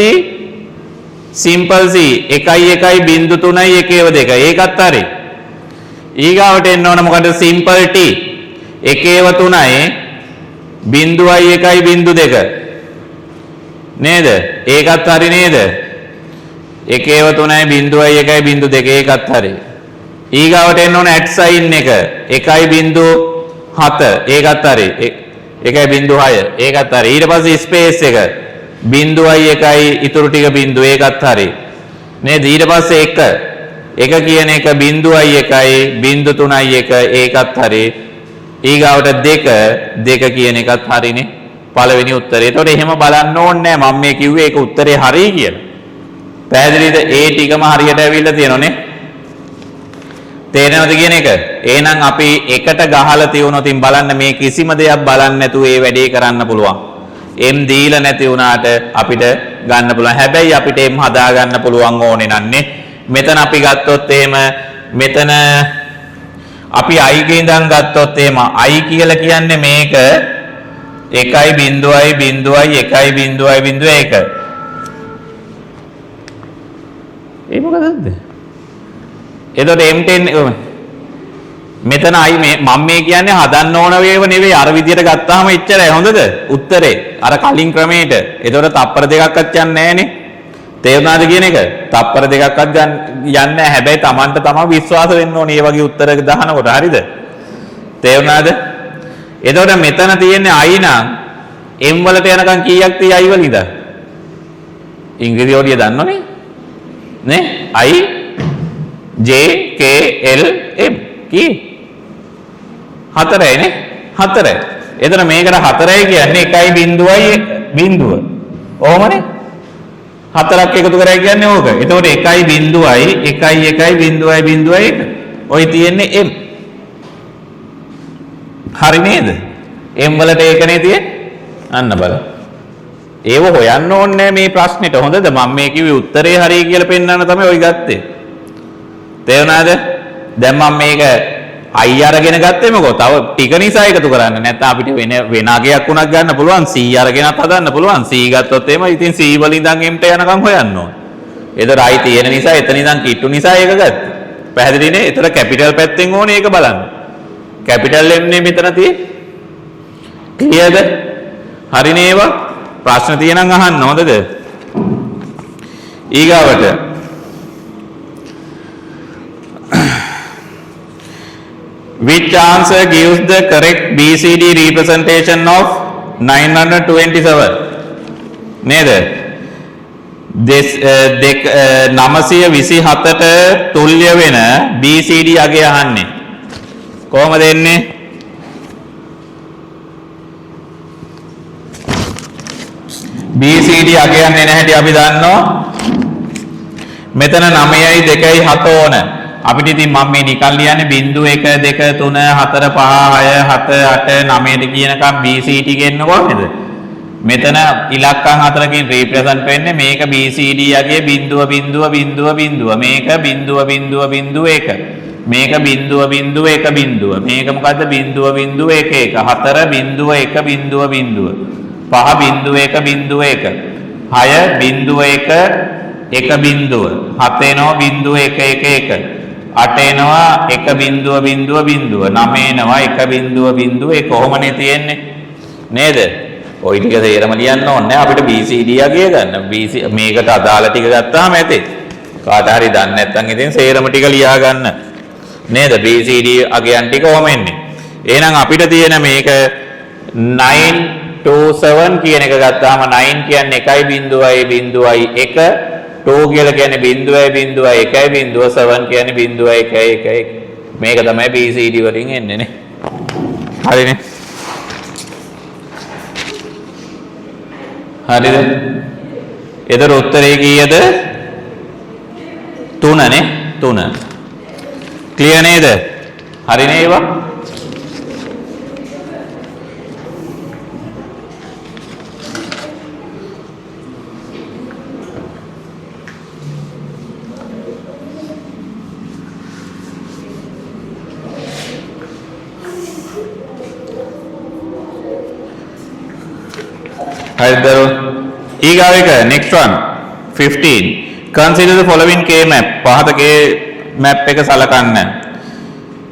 [SPEAKER 1] simple C 1 1 0.3 1 2 ඒකත් හරි. ඊගාවට එන්න ඕන මොකද්ද? සිම්පල් T 1 3 0.1 0.2 නේද? ඒකත් හරි නේද? 1 3 0.1 0.2 ඒකත් හරි. ඊගාවට එන්න ඕන ඇට් සයින් එක 1.7 ඒකත් හරි. 1.6 ඒකත් හරි. ඊට පස්සේ ස්පේස් එක 0.1 ඉතුරු ටික බිංදු ඒකත් හරි නේද? ඊට පස්සේ 1 1 කියන එක 0.1 0.31 ඒකත් හරි. ඊගාවට 2 2 කියන එකත් හරිනේ පළවෙනි උත්තරේ. ඒතකොට එහෙම බලන්න ඕනේ නෑ. මම මේ කිව්වේ ඒක උත්තරේ හරි කියලා. පැහැදිලිද? ඒ ටිකම හරියට ඇවිල්ලා තියෙනවනේ. තේරෙනවද කියන එක? එහෙනම් අපි එකට ගහලා තියුණොත් ඉතින් බලන්න මේ කිසිම දෙයක් බලන්නේ නැතුව ඒ වැඩේ කරන්න පුළුවන්. M දීලා නැති වුණාට අපිට ගන්න පුළුවන්. හැබැයි අපිට M හදා ගන්න පුළුවන් ඕනේ නන්නේ. මෙතන අපි ගත්තොත් එහෙම මෙතන අපි I ගේ ඉඳන් ගත්තොත් එහෙම I කියලා කියන්නේ මේක 1 0 1 0 1.1. ඒ මොකදද? එතකොට M10 මෙතන I මේ මම මේ කියන්නේ හදන්න ඕන වේව නෙවෙයි, අර විදියට ගත්තාම එච්චරයි. හොඳද? උත්තරේ අර කලින් ක්‍රමයට. එතකොට තප්පර දෙකක්වත් යන්නේ නෑනේ. තේරුණාද කියන එක? තප්පර දෙකක්වත් යන්නේ නෑ. හැබැයි Tamanට තමන් විශ්වාස වෙන්න ඕනේ මේ වගේ උත්තර දහනකොට. හරිද? තේරුණාද? එතකොට මෙතන තියෙන්නේ I නම් M වලට යනකම් කීයක් තියෙයි I වල ඉඳන්? ඉංග්‍රීසි ඔඩිය දන්නවනේ නේ? I J K L M කී? හතරයි නේ? හතරයි. එතන මේකට හතරයි කියන්නේ 1.0. ඔහොමනේ? හතරක් එකතු කරයි කියන්නේ ඕක. එතකොට 1.0 1 1 0 1. ඔය තියෙන්නේ M. හරි නේද? M වලට ඒකනේ තියෙන්නේ. අන්න බලන්න. ඒව හොයන්න ඕනේ මේ ප්‍රශ්නෙට. හොඳද? මම මේ කිව්වේ උත්තරේ හරි කියලා පෙන්නන්න තමයි ඔය ගත්තේ. තේරුණාද? දැන් මම මේක I අරගෙන ගත්තේ මොකෝ? තව ටික නිසා එකතු කරන්න. නැත්නම් අපිට වෙන වෙන අගයක් උනක් ගන්න පුළුවන්. C අරගෙනත් හදන්න පුළුවන්. C ගත්තොත් එහෙම ඉතින් C වලින් ඉඳන් M ට යනකම් හොයන්න ඕන. ඒතර I තියෙන නිසා එතන ඉඳන් කිට්ටු නිසා ඒක ගත්තේ. පැහැදිලි නේ? ඒතර කැපිටල් පැත්තෙන් ඕනේ ඒක බලන්න. කැපිටල් M නේ මෙතන තියෙන්නේ. ක්ලියර්ද? හරිනේ ඒවා? ප්‍රශ්න තියෙනම් අහන්න හොඳද? ඊගාවට Which answer gives the correct BCD representation of 927? නේද? 927ට තුල්‍ය වෙන BCD අගය අහන්නේ. කොහොමද එන්නේ? BCD අගයන් එන හැටි අපි දන්නවා. මෙතන 9යි 2යි 7 ඕන. අපිට ඉතින් මම මේ නිකන් ලියන්නේ 0 1 2 3 4 5 6 7 8 9 කියනකම් BCD ගෙන්න කොහොමද? මෙතන ඉලක්කම් හතරකින් රීප්‍රසන්ට් වෙන්නේ මේක BCD අගය 0 0 0 0 මේක 0 0 0 1 මේක 0 0 1 0 මේක මොකද්ද 0 0 1 1 4 0 1 0 0 5 0 1 0 1 6 0 1 1 0 7 එනවා 0 1 1 1 8 එනවා 1 0 0 0 9 එනවා 1 0 0 1 කොහොමනේ තියෙන්නේ නේද? ඔය ටික තේරම ලියන්න ඕනේ නෑ අපිට BCD අගය ගන්න. BC මේකට අදාළ ටික ගත්තාම ඇති. කාට හරි දන්නේ නැත්නම් ඉතින් සේරම ටික ලියා ගන්න. නේද? BCD අගයන් ටික කොහොම එන්නේ? එහෙනම් අපිට තියෙන මේක 927 කියන එක ගත්තාම 9 කියන්නේ 1 0 0 1 2 කියලා කියන්නේ 0 0 1 0 7 කියන්නේ 0 1 1 1. මේක තමයි BCD වලින් එන්නේ නේ. හරිනේ. හරිද? එතකොට උත්තරේ කීයද? 3 නේ. 3. ක්ලියර් නේද? හරි නේ ඒවා? හරිද දරුවෝ? ඊගාව එක, next one, 15. Consider the following K map. පහත K map එක සලකන්න.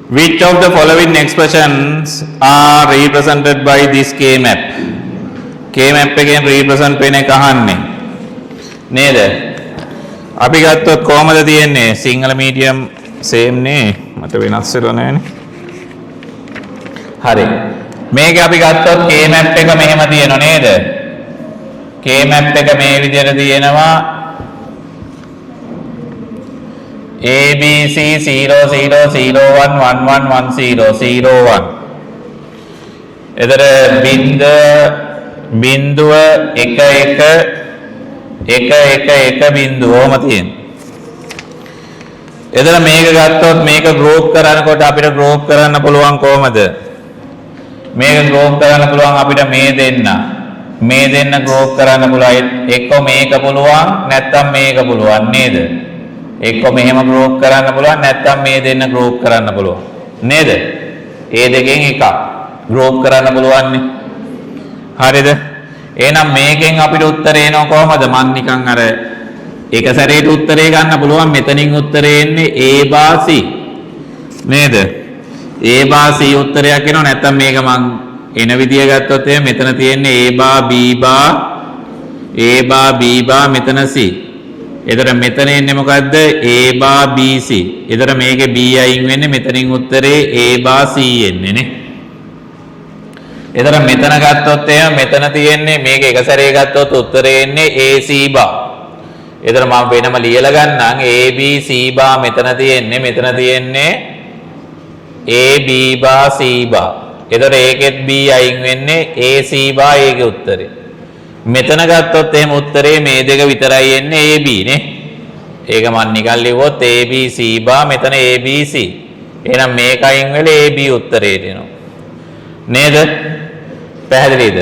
[SPEAKER 1] Which of the following expressions are represented by this K map? K map එකෙන් represent වෙන එක අහන්නේ නේද? අපි ගත්තොත් කොහමද තියෙන්නේ? සිංහල මීඩියම් සේම් නේ, මට වෙනස් වෙලා නෑනේ. හරි, මේක අපි ගත්තොත් K map එක මෙහෙම තියෙනව නේද? K map එක මේ විදිහට තියෙනවා. A B C 0 0 0 1 1 1 1 0 0 1. එතන බින්ද බින්දුව 1 1 1 1 1 බින්දුව ඔහොම තියෙනවා. එතන මේක ගත්තොත් මේක ගෲප් කරනකොට අපිට ගෲප් කරන්න පුළුවන් කොහමද? මේක ගෲප් කරන්න පුළුවන් අපිට මේ දෙන්න. මේ දෙන්න ගෲප් කරන්න පුළුවන්. එක්ක මේක පුළුවන්, නැත්නම් මේක පුළුවන් නේද? එක්ක මෙහෙම ගෲප් කරන්න පුළුවන්, නැත්නම් මේ දෙන්න ගෲප් කරන්න පුළුවන් නේද? ඒ දෙකෙන් එකක් ගෲප් කරන්න පුළුවන් නේ. හරිද? එහෙනම් මේකෙන් අපිට උත්තරේ එනවා කොහමද? මං නිකන් අර එක සැරේට උත්තරේ ගන්න පුළුවන්. මෙතනින් උත්තරේ එන්නේ A bar C නේද? A bar C උත්තරයක් එනවා. නැත්නම් මේක මං එන විදිය ගත්තොත් එහෙම මෙතන තියෙන්නේ A bar B bar, A bar B bar, මෙතන C. එතකොට මෙතන එන්නේ මොකද්ද? A bar B C. එතකොට මේකේ B අයින් වෙන්නේ, මෙතනින් උත්තරේ A bar C එන්නේ නේ. එතකොට මෙතන ගත්තොත් එහෙම මෙතන තියෙන්නේ මේක එක සැරේ ගත්තොත් උත්තරේ එන්නේ AC bar. එතකොට මම වෙනම ලියලා ගන්නම්. A B C bar මෙතන තියෙන්නේ, මෙතන තියෙන්නේ A B bar C bar. එතකොට ඒකෙත් B අයින් වෙන්නේ, AC bar ඒකේ උත්තරේ. මෙතන ගත්තොත් එහෙම උත්තරේ මේ දෙක විතරයි එන්නේ, AB නේ. ඒක මම නිකන් ලිව්වොත් A B C bar, මෙතන A B C. එහෙනම් මේක අයින් වෙලා AB උත්තරේට එනවා. නේද? පැහැදිලිද?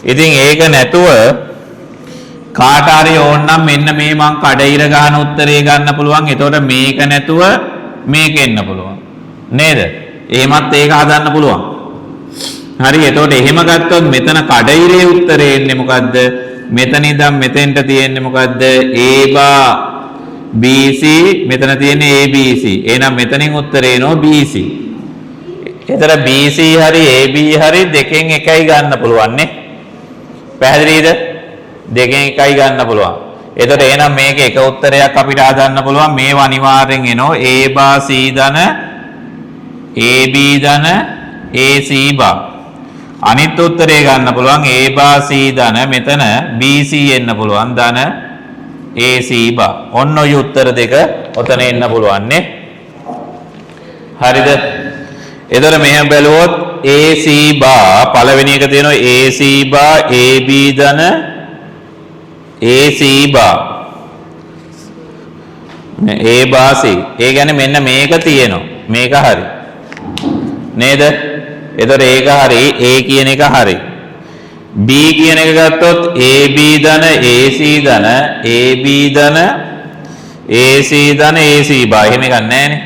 [SPEAKER 1] ඉතින් ඒක නැතුව කාට හරි ඕන නම් මෙන්න මේ මං කඩඉර ගහන උත්තරේ ගන්න පුළුවන්. එතකොට මේක නැතුව මේක එන්න පුළුවන්. නේද? එහෙමත් ඒක හදන්න පුළුවන්. හරි, එතකොට එහෙම ගත්තොත් මෙතන කඩඉරේ උත්තරේ එන්නේ මොකද්ද? මෙතන ඉඳන් මෙතෙන්ට තියෙන්නේ මොකද්ද? A bar BC, මෙතන තියෙන්නේ ABC. එහෙනම් මෙතනින් උත්තරේ එනවා BC. එතන BC හරි AB හරි දෙකෙන් එකයි ගන්න පුළුවන් නේ. පැහැදිලිද? දෙකෙන් එකයි ගන්න පුළුවන්. එතකොට එහෙනම් මේක එක උත්තරයක් අපිට හදන්න පුළුවන්. මේව අනිවාර්යෙන් එනවා A bar C ධන AB ධන AC bar. අනිත් උත්තරේ ගන්න පුළුවන් A bar C ධන, මෙතන BC එන්න පුළුවන්, ධන AC bar. ඔන්න ඔය උත්තර දෙක ඔතන එන්න පුළුවන් නේ. හරිද? එතකොට මෙහෙම බැලුවොත් AC bar පළවෙනි එක තියෙනවා AC bar AB ධන AC bar මේ A bar C. ඒ කියන්නේ මෙන්න මේක තියෙනවා. මේක හරි. නේද? එතකොට ඒක හරි, A කියන එක හරි. B කියන එක ගත්තොත් AB ධන AC ධන AB ධන AC ධන AC bar. එහෙම එකක් නෑනේ.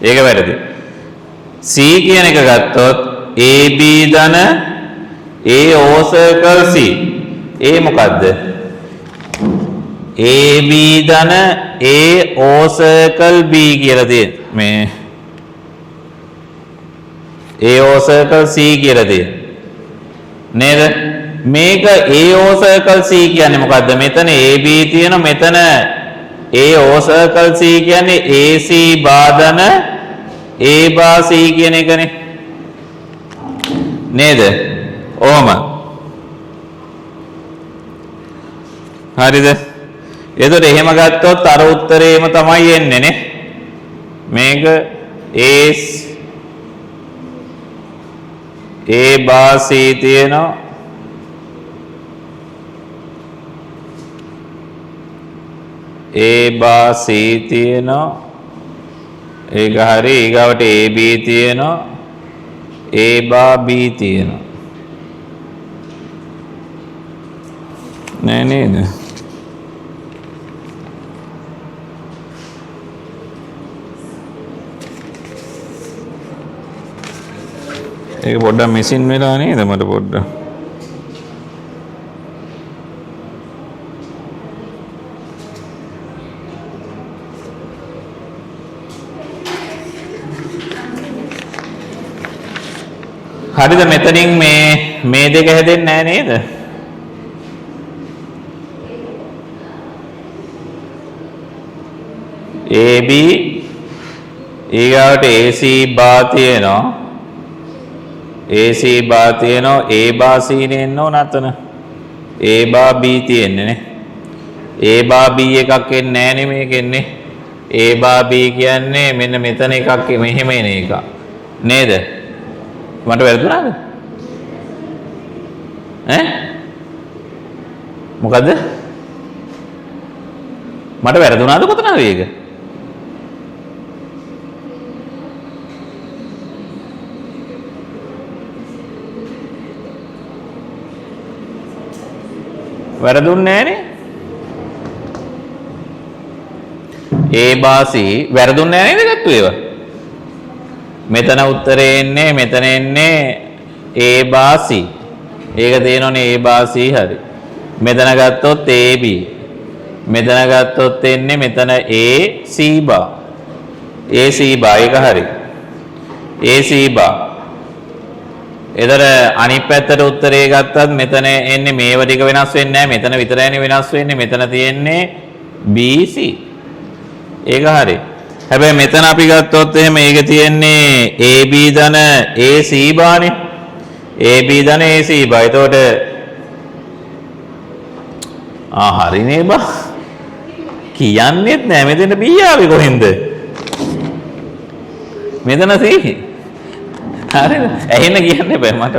[SPEAKER 1] ඒක වැරදි. C කියන එක ගත්තොත් AB ධන A O circle C. ඒ මොකද්ද? AB ධන A O circle B කියලා තියෙන මේ A O circle C කියලා තියෙන නේද? මේක A O circle C කියන්නේ මොකද්ද? මෙතන AB තියෙන, මෙතන A O circle C කියන්නේ AC bar ධන A bar C කියන එකනේ නේද? ඔහොම හරිද? එතකොට එහෙම ගත්තොත් අර උත්තරේම තමයි එන්නේ නේ. මේක A A bar C තියෙනවා. A bar C තියෙනවා. ඒක හරි. ඊගාවට AB තියෙනවා. A bar B තියෙනවා. නෑ නේද? ඒක පොඩ්ඩක් මිසින් වෙලා නේද මට පොඩ්ඩක්. හරිද? මෙතනින් මේ දෙක හැදෙන්නේ නෑ නේද? AB ඊගාවට AC බා තියෙනවා. AC බා තියෙනවා. A බා C නේ එන්න ඕන අතන. A බා B තියෙන්නේ නේ. A බා B එකක් එන්නේ නෑනේ මේකෙන්නේ. A බා B කියන්නේ මෙන්න මෙතන එකක් මෙහෙම එන එක නේද? මට වැරදුනාද? ඈ මොකද්ද? මට වැරදුනාද කොතන හරි ඒක? වැරදුන්නේ නෑනේ. A බා C වැරදුන්නේ නෑ නේද ගත්තු ඒවා? මෙතන උත්තරේ එන්නේ මෙතන එන්නේ A බා C. ඒක තියෙනවනේ A බා C හරි. මෙතන ගත්තොත් AB. මෙතන ගත්තොත් එන්නේ මෙතන A C බා. A C බා ඒක හරි. A C බා. එතන අනිත් පැත්තට උත්තරේ ගත්තත් මෙතන එන්නේ මේව ටික වෙනස් වෙන්නේ නැහැ. මෙතන විතරයිනේ වෙනස් වෙන්නේ. මෙතන තියෙන්නේ B C. ඒක හරි. හැබැයි මෙතන අපි ගත්තොත් එහෙම ඒක තියෙන්නේ AB ධන AC බානේ. AB ධන AC බා. එතකොට ආ හරිනේ බා. කියන්නේත් නෑ මෙතන B ආවේ කොහෙන්ද? මෙතන C. හරිද? ඇහෙන්න කියන්න බෑ මට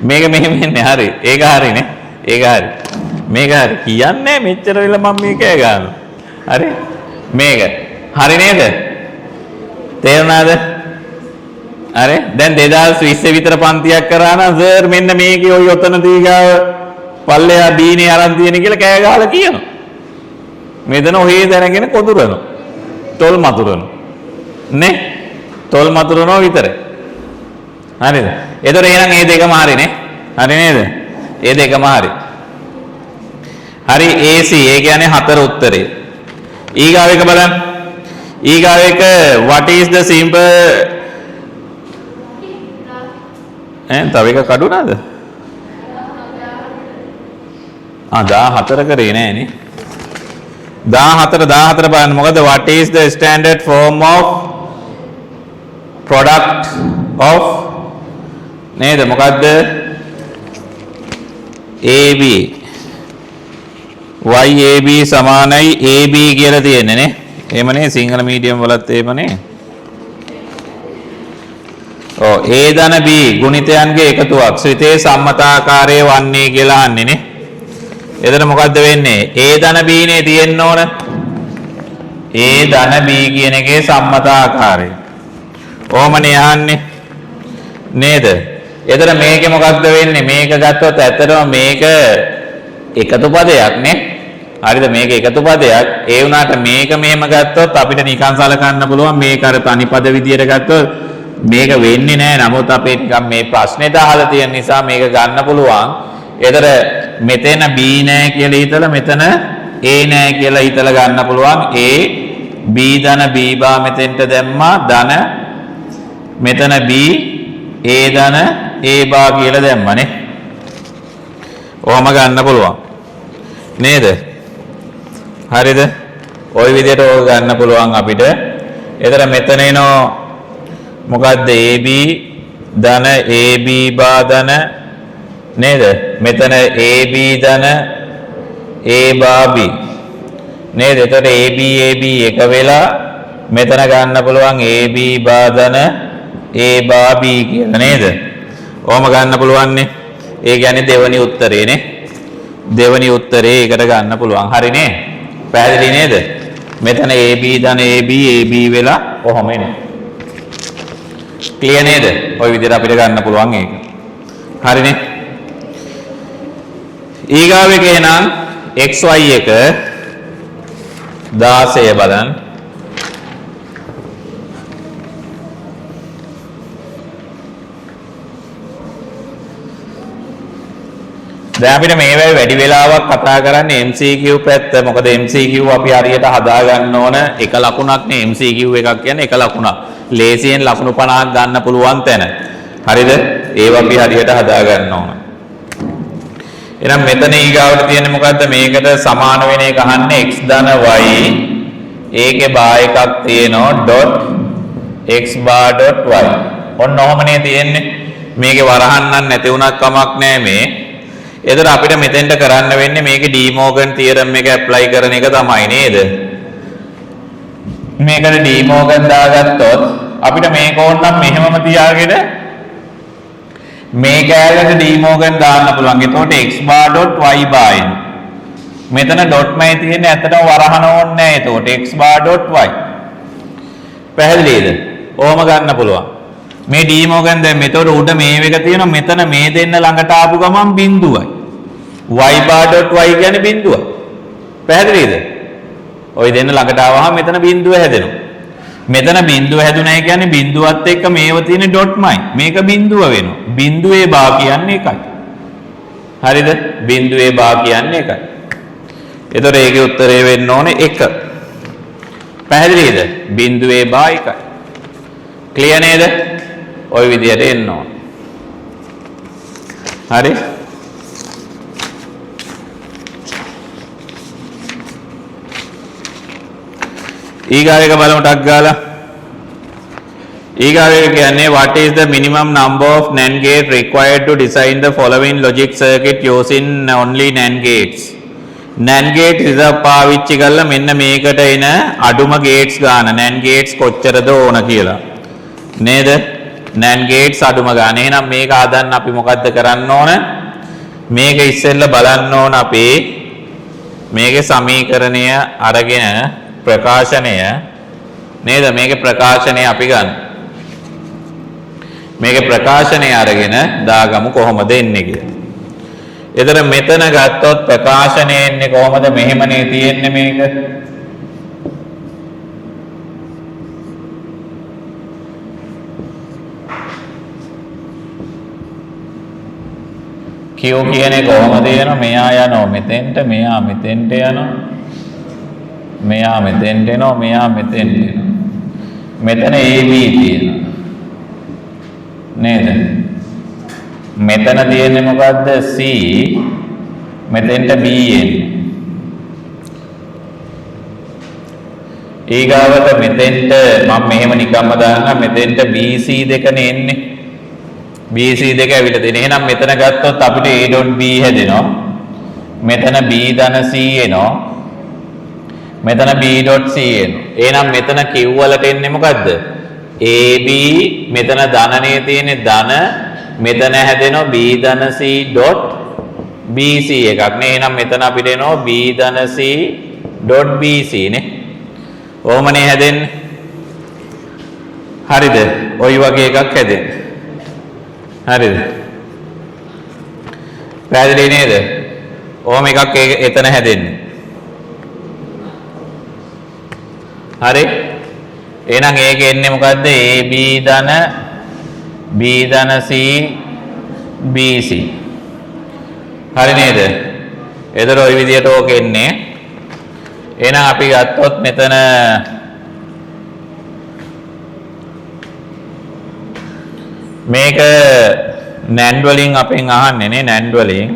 [SPEAKER 1] මේක මෙහෙම එන්නේ. හරි. ඒක හරිනේ. ඒක හරි. මේක හරි. කියන්නේ මෙච්චර වෙලා මම මේක කෑ ගන්නවා. හරි? මේක හරි නේද? තේරුණාද? හරි. දැන් 2020 විතර පන්තියක් කරා නම් සර් මෙන්න මේකේ ඔය ඔතන දීගාව පල්ලෙහා B නේ අරන් තියෙන කියලා කෑ ගහලා කියනවා. මෙතන ඔහේ දැනගෙන කොඳුරනවා. තොල් මතුරනවා. නේ? තොල් මතුරනවා විතරයි. හරිද? එතකොට එහෙනම් මේ දෙකම හරිනේ. හරි නේද? ඒ දෙකම හරි. හරි AC ඒ කියන්නේ හතර උත්තරේ. ඊගාව එක බලන්න. ඊගාව එක what is the simple ඈ තව එකක් අඩු වුණාද? ආ 14 කරේ නෑනේ. 14 බලන්න මොකද what is the standard form of product of නේද මොකද්ද AB YAB සමානයි AB කියලා තියෙන්නේ නේ. එහෙමනේ සිංහල මීඩියම් වලත් එහෙමනේ. ඔව් A ධන B ගුණිතයන්ගේ එකතුවක් ශ්‍රිතේ සම්මතාකාරය වන්නේ කියලා අහන්නේ නේ. එතන මොකද්ද වෙන්නේ? A ධන B නේ තියෙන්න ඕන. A ධන B කියන එකේ සම්මතාකාරය. ඔහොමනේ අහන්නේ. නේද? එතන මේකේ මොකද්ද වෙන්නේ? මේක ගත්තොත් ඇත්තටම මේක එකතු පදයක් නේ. හරිද? මේක එකතු පදයක්. ඒ වුණාට මේක මෙහෙම ගත්තොත් අපිට නිකන් සලකන්න පුළුවන්. මේක අර තනි පද විදියට ගත්තොත් මේක වෙන්නේ නෑ. නමුත් අපේ නිකන් මේ ප්‍රශ්නෙට අහලා තියෙන නිසා මේක ගන්න පුළුවන්. ඒතර මෙතන B නෑ කියලා හිතලා මෙතන A නෑ කියලා හිතලා ගන්න පුළුවන්. A B ධන B බා මෙතෙන්ට දැම්මා ධන මෙතන B A ධන A බා කියලා දැම්මනේ. ඔහොම ගන්න පුළුවන්. නේද? හරිද? ওই විදිහට ඕක ගන්න පුළුවන් අපිට. ඒතර මෙතන එනවා මොකද්ද AB ධන AB බා ධන නේද? මෙතන AB ධන A බා B නේද? එතකොට AB AB එක වෙලා මෙතන ගන්න පුළුවන් AB බා ධන A බා B කියලා නේද? ඔහොම ගන්න පුළුවන් නේ. ඒ කියන්නේ දෙවනි උත්තරේ නේ. දෙවනි උත්තරේ ඒකට ගන්න පුළුවන්. හරි නේ? පැහැදිලි නේද? මෙතන AB ධන AB AB වෙලා ඔහොම එනවා. ක්ලියර් නේද? ඔය විදිහට අපිට ගන්න පුළුවන් ඒක. හරිනේ? ඊගාව එක එහෙනම් XY එක 16 බලන්න. දැන් අපිට මේවැයි වැඩි වෙලාවක් කතා කරන්නේ MCQ පැත්ත. මොකද MCQ අපි හරියට හදා ගන්න ඕන එක ලකුණක් නේ. MCQ එකක් කියන්නේ එක ලකුණක්. ලේසියෙන් ලකුණු 50ක් ගන්න පුළුවන් තැන. හරිද? ඒව අපි හරියට හදා ගන්න ඕන. එහෙනම් මෙතන ඊගාවට තියෙන්නේ මොකද්ද? මේකට සමාන වෙන එක අහන්නේ x ධන y ඒකේ බා එකක් තියෙනවා ඩොට් x බා ඩොට් y. ඔන්න ඔහොමනේ තියෙන්නේ. මේකේ වරහන් නම් නැති වුණත් කමක් නෑ මේ. එතකොට අපිට මෙතෙන්ට කරන්න වෙන්නේ මේකේ ඩී මෝගන් තියරම් එක ඇප්ලයි කරන එක තමයි නේද? මේකට ඩී මෝගන් දාගත්තොත් අපිට මේක ඕන නම් මෙහෙමම තියාගෙන මේ කෑල්ලට ඩී මෝගන් දාන්න පුළුවන්. එතකොට x bar dot y bar එනවා. මෙතන ඩොට් මයි තියෙන්නේ ඇත්තටම වරහන ඕනේ නෑ. එතකොට x bar dot y. පැහැදිලිද? ඔහොම ගන්න පුළුවන්. මේ ඩී මෝගන් දැන් මෙතකොට උඩ මේ එක තියෙනවා. මෙතන මේ දෙන්න ළඟට ආපු ගමන් බිඳුවයි. Y bar dot y කියන්නේ බිඳුවයි. පැහැදිලිද? ඔය දෙන්න ළඟට ආවහම මෙතන බිඳුව හැදෙනවා. මෙතන බිඳුව හැදුනයි කියන්නේ බිඳුවත් එක්ක මේව තියෙන ඩොට්මයි. මේක බිඳුව වෙනවා. බිඳුවේ බා කියන්නේ එකයි. හරිද? බිඳුවේ බා කියන්නේ එකයි. එතකොට ඒකේ උත්තරේ වෙන්න ඕනේ 1. පැහැදිලිද? බිඳුවේ බා එකයි. ක්ලියර් නේද? ඔය විදිහට එන්න ඕන. හරි? ඊගාව එක බලමු ටක් ගාලා. ඊගාව එක කියන්නේ what is the minimum number of NAND gate required to design the following logic circuit using only NAND gates? NAND gate reserve පාවිච්චි කරලා මෙන්න මේකට එන අඩුම gates ගාන NAND gates කොච්චරද ඕන කියලා. නේද? NAND gates අඩුම ගාන. එහෙනම් මේක හදන්න අපි මොකද්ද කරන්න ඕන? මේක ඉස්සෙල්ලා බලන්න ඕන අපි මේකේ සමීකරණය අරගෙන ප්‍රකාශනය නේද? මේකේ ප්‍රකාශනය අපි ගන්න. මේකේ ප්‍රකාශනය අරගෙන දාගමු කොහොමද එන්නේ කියලා. එතන මෙතන ගත්තොත් ප්‍රකාශනය එන්නේ කොහොමද? මෙහෙමනේ තියෙන්නේ මේක. Q කියන එක කොහොමද එනවා? මෙයා යනවා මෙතෙන්ට, මෙයා මෙතෙන්ට යනවා. මෙයා මෙතෙන්ට එනවා, මෙයා මෙතෙන්ට එනවා. මෙතන AB තියෙනවා. නේද? මෙතන තියෙන්නේ මොකද්ද? C. මෙතෙන්ට B එන්නේ. ඊගාවට මෙතෙන්ට මම මෙහෙම නිකම්ම දාන්නම් මෙතෙන්ට BC දෙකනේ එන්නේ. BC දෙක ඇවිල්ලා තියෙන. එහෙනම් මෙතන ගත්තොත් අපිට A.B හැදෙනවා. මෙතන B ධන C එනවා. මෙතන B.C එනවා. එහෙනම් මෙතන Q වලට එන්නේ මොකද්ද? AB මෙතන ධනනේ තියෙන්නේ ධන මෙතන හැදෙනවා B ධන C dot BC එකක් නේ. එහෙනම් මෙතන අපිට එනවා B ධන C dot BC නේ. ඔහොමනේ හැදෙන්නේ. හරිද? ඔය වගේ එකක් හැදෙන්නේ. හරිද? පැහැදිලි නේද? ඔහොම එකක් එතන හැදෙන්නේ. හරි? එහෙනම් ඒක එන්නේ මොකද්ද? AB ධන B ධන C BC. හරි නේද? එතකොට ඔය විදිහට ඕක එන්නේ. එහෙනම් අපි ගත්තොත් මෙතන මේක NAND වලින් අපෙන් අහන්නේ නේ NAND වලින්.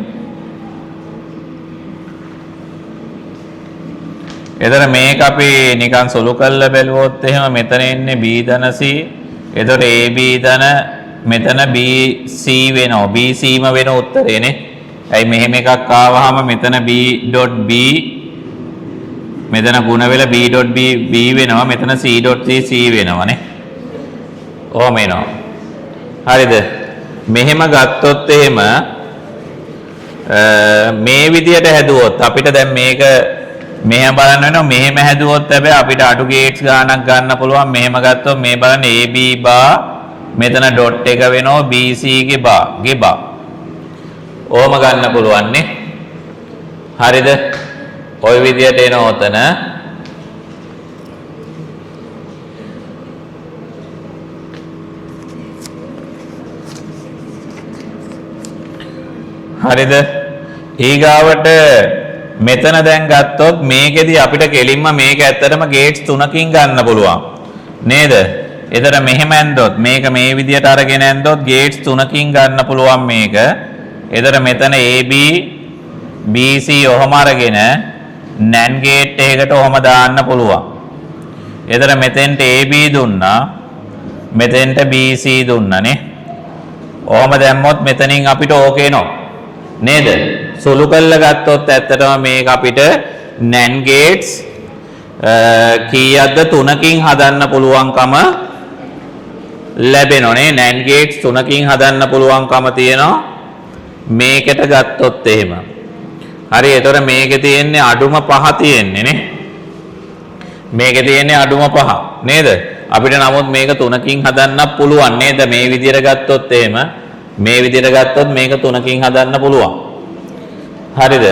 [SPEAKER 1] එතන මේක අපි නිකන් සුළු කරලා බැලුවොත් එහෙම මෙතන එන්නේ B ධන C. එතකොට AB ධන මෙතන BC වෙනවා. BC ම වෙන උත්තරේ නේ. ඇයි මෙහෙම එකක් ආවහම මෙතන B dot B මෙතන ගුණ වෙලා B dot B B වෙනවා. මෙතන C dot C C වෙනවා නේ. ඔහොම එනවා. හරිද? මෙහෙම ගත්තොත් එහෙම මේ විදියට හැදුවොත් අපිට දැන් මේක මෙහෙම බලන්න වෙනවා. මෙහෙම හැදුවොත් හැබැයි අපිට අඩු ගේට්ස් ගාණක් ගන්න පුළුවන්. මෙහෙම ගත්තොත් මේ බලන්න AB බා මෙතන ඩොට් එක වෙනවා BC ගේ බා ගේ බා. ඔහොම ගන්න පුළුවන් නේ. හරිද? ඔය විදියට එනවා ඔතන. හරිද? ඊගාවට මෙතන දැන් ගත්තොත් මේකෙදි අපිට කෙලින්ම මේක ඇත්තටම ගේට්ස් තුනකින් ගන්න පුළුවන් නේද? එතන මෙහෙම ඇන්දොත් මේක මේ විදියට අරගෙන ඇන්දොත් ගේට්ස් තුනකින් ගන්න පුළුවන් මේක. එතන මෙතන AB BC ඔහොම අරගෙන NAND gate එකකට ඔහොම දාන්න පුළුවන්. එතන මෙතෙන්ට AB දුන්නා, මෙතෙන්ට BC දුන්නා නේ. ඔහොම දැම්මොත් මෙතනින් අපිට ඕකේ එනවා නේද? සුළු කරලා ගත්තොත් ඇත්තටම මේක අපිට NAND gates කීයක්ද තුනකින් හදන්න පුළුවන්කම ලැබෙනවා නේ. NAND gates තුනකින් හදන්න පුළුවන්කම තියෙනවා මේකට ගත්තොත් එහෙම. හරි, එතකොට මේකේ තියෙන්නේ අඩුම පහ තියෙන්නේ නේ. මේකේ තියෙන්නේ අඩුම පහ නේද? අපිට නමුත් මේක තුනකින් හදන්නත් පුළුවන් නේද? මේ විදියට ගත්තොත් එහෙම, මේ විදියට ගත්තොත් මේක තුනකින් හදන්න පුළුවන්. හරිද?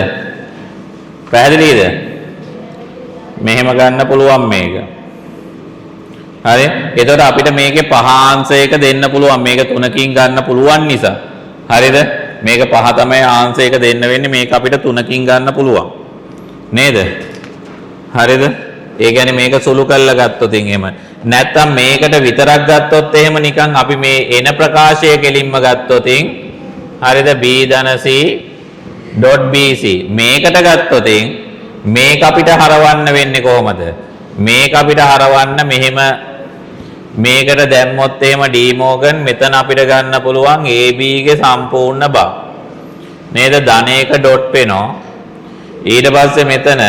[SPEAKER 1] පැහැදිලිද? මෙහෙම ගන්න පුළුවන් මේක. හරි? එතකොට අපිට මේකේ පහ ආන්සර් එක දෙන්න පුළුවන්. මේක තුනකින් ගන්න පුළුවන් නිසා. හරිද? මේක පහ තමයි ආන්සර් එක දෙන්න වෙන්නේ. මේක අපිට තුනකින් ගන්න පුළුවන්. නේද? හරිද? ඒ කියන්නේ මේක සුළු කරලා ගත්තොත් එහෙම. නැත්තම් මේකට විතරක් ගත්තොත් එහෙම නිකන් අපි මේ එන ප්‍රකාශය කෙලින්ම ගත්තොත්, හරිද? B ධන C dot BC මේකට ගත්තොත් මේක අපිට හරවන්න වෙන්නේ කොහොමද? මේක අපිට හරවන්න මෙහෙම මේකට දැම්මොත් එහෙම ඩී මෝගන් මෙතන අපිට ගන්න පුළුවන් AB ගේ සම්පූර්ණ බා නේද? ධන එක ඩොට් වෙනවා. ඊට පස්සේ මෙතන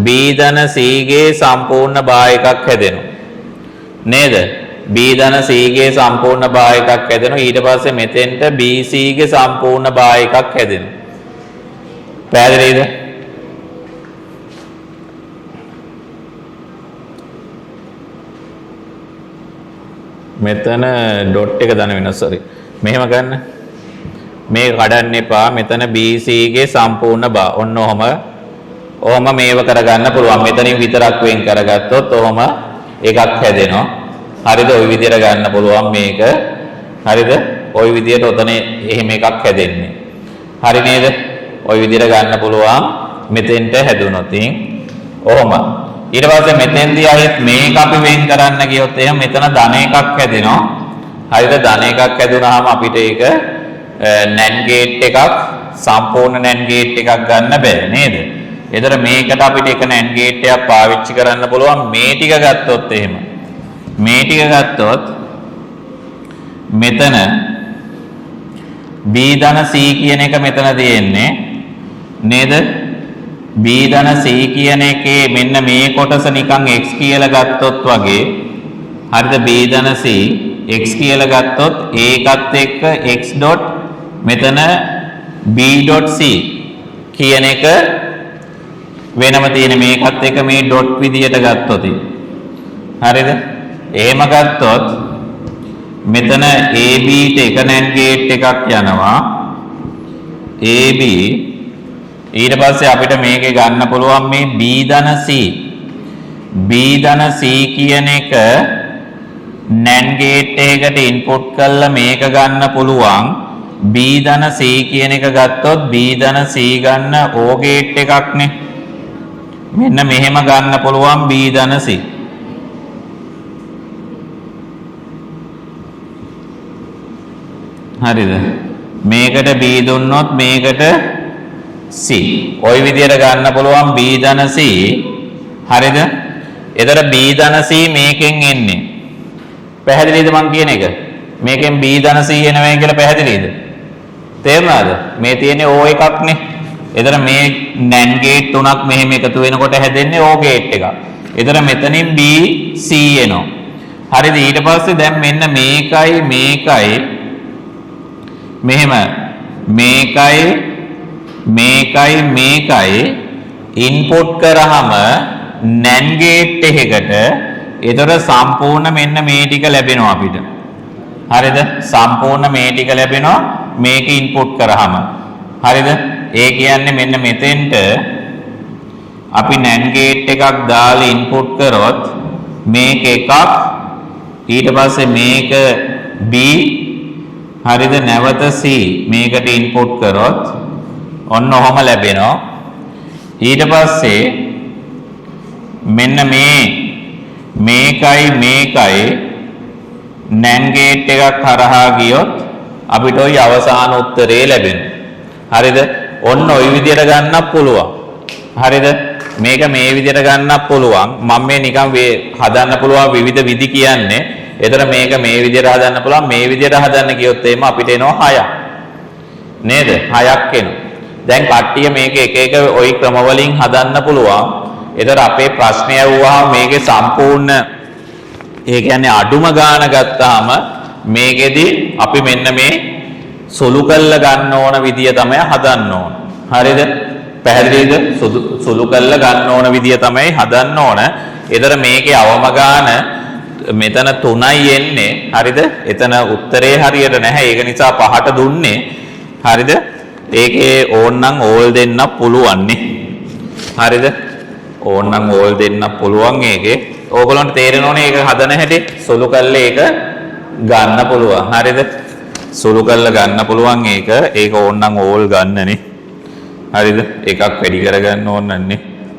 [SPEAKER 1] B ධන C ගේ සම්පූර්ණ බා එකක් හැදෙනවා නේද? B ධන C ගේ සම්පූර්ණ බා එකක් හැදෙනවා. ඊට පස්සේ මෙතෙන්ට BC ගේ සම්පූර්ණ බා එකක් හැදෙනවා. පැහැදිලිද? මෙතන ඩොට් එක ධන වෙනවා, සෝරි. මෙහෙම ගන්න. මේක කඩන්න එපා. මෙතන BC ගේ සම්පූර්ණ බා. ඔන්න ඔහොම ඔහොම මේව කරගන්න පුළුවන්. මෙතනින් විතරක් වෙන් කරගත්තොත් ඔහොම එකක් හැදෙනවා. හරිද? ඔය විදියට ගන්න පුළුවන් මේක. හරිද? ඔය විදියට ඔතන එහෙම එකක් හැදෙන්නේ. හරි නේද? ඔය විදියට ගන්න පුළුවන් මෙතෙන්ට හැදුනොත් ඔහොම. ඊට පස්සේ මෙතෙන්දී ආයෙත් මේක අපි වෙන් කරන්න ගියොත් එහෙම මෙතන ධන එකක් හැදෙනවා. හරිද? ධන එකක් හැදුනහම අපිට ඒක NAND gate එකක්, සම්පූර්ණ NAND gate එකක් ගන්න බෑ නේද? එතකොට මේකට අපිට එක NAND gate එකක් පාවිච්චි කරන්න පුළුවන්. මේ ටික ගත්තොත් එහෙම, මේ ටික ගත්තොත් මෙතන B ධන C කියන එක මෙතන තියෙන්නේ නේද? B ධන C කියන එකේ මෙන්න මේ කොටස නිකන් x කියලා ගත්තොත් වගේ, හරිද? B ධන C x කියලා ගත්තොත් ඒකත් එක්ක x dot මෙතන B dot C කියන එක වෙනම තියෙන මේකත් එක්ක මේ ඩොට් විදියට ගත්තොත්, හරිද? එහෙම ගත්තොත් මෙතන AB ට එක NAND gate එකක් යනවා. AB ඊට පස්සේ අපිට මේකේ ගන්න පුළුවන් මේ B ධන C, B ධන C කියන එක NAND gate එකකට ඉන්පුට් කරලා මේක ගන්න පුළුවන්. B ධන C කියන එක ගත්තොත් B ධන C ගන්න OR gate එකක් නේ. මෙන්න මෙහෙම ගන්න පුළුවන් B ධන C. හරිද? මේකට B දුන්නොත් මේකට C. ඔය විදියට ගන්න පුළුවන් B ධන C. හරිද? එතකොට B ධන C මේකෙන් එන්නේ. පැහැදිලිද මං කියන එක? මේකෙන් B ධන C එනවා කියලා පැහැදිලිද? තේරුණාද? මේ තියෙන්නේ OR එකක් නේ. එතකොට මේ NAND gate තුනක් මෙහෙම එකතු වෙනකොට හැදෙන්නේ OR gate එකක්. එතකොට මෙතනින් B C එනවා. හරිද? ඊට පස්සේ දැන් මෙන්න මේකයි මේකයි මෙහෙම මේකයි මේකයි මේකයි ඉන්පුට් කරාම NAND gate එකකට ඒතර සම්පූර්ණ මෙන්න මේ ටික ලැබෙනවා අපිට. හරිද? සම්පූර්ණ මේ ටික ලැබෙනවා මේක ඉන්පුට් කරාම. හරිද? ඒ කියන්නේ මෙන්න මෙතෙන්ට අපි NAND gate එකක් දාලා ඉන්පුට් කරොත් මේක එකක්, ඊට පස්සේ මේක B, හරිද, නැවත C මේකට ඉන්පුට් කරොත් ඔන්න ඔහොම ලැබෙනවා. ඊට පස්සේ මෙන්න මේ මේකයි මේකයි NAND gate එකක් හරහා ගියොත් අපිට ওই අවසාන උත්තරේ ලැබෙනවා. හරිද? ඔන්න ඔය විදියට ගන්නත් පුළුවන්. හරිද? මේක මේ විදියට ගන්නත් පුළුවන්. මම මේ නිකන් හදන්න පුළුවන් විවිධ විදි කියන්නේ. එතන මේක මේ විදියට හදන්න පුළුවන්. මේ විදියට හදන්න ගියොත් එහෙම අපිට එනවා 6ක්. නේද? 6ක් එනවා. දැන් කට්ටිය මේක එක එක ওই ක්‍රම වලින් හදන්න පුළුවන්. එතන අපේ ප්‍රශ්නය ඇහුවාම මේකේ සම්පූර්ණ ඒ කියන්නේ අඩුම ගාන ගත්තාම මේකෙදි අපි මෙන්න මේ සුළු කරලා ගන්න ඕන විදිය තමයි හදන්න ඕන. හරිද? පැහැදිලිද? සුළු කරලා ගන්න ඕන විදිය තමයි හදන්න ඕන. ඒතර මේකේ අවම ගාන මෙතන 3යි එන්නේ. හරිද? එතන උත්තරේ හරියට නැහැ. ඒක නිසා 5ට දුන්නේ. හරිද? ඒකේ ඕන්නම් ඕල් දෙන්න පුළුවන් නේ. හරිද? ඕන්නම් ඕල් දෙන්න පුළුවන් ඒකේ. ඕගොල්ලන්ට තේරෙනවනේ ඒක හදන හැටි. සුළු කරලා ඒක ගන්න පුළුවන්. හරිද? සුළු කරලා ගන්න පුළුවන් ඒක. ඒක ඕන්නම් ඕල් ගන්නනේ. හරිද? එකක් වැඩි කරගන්න ඕන නන්නේ.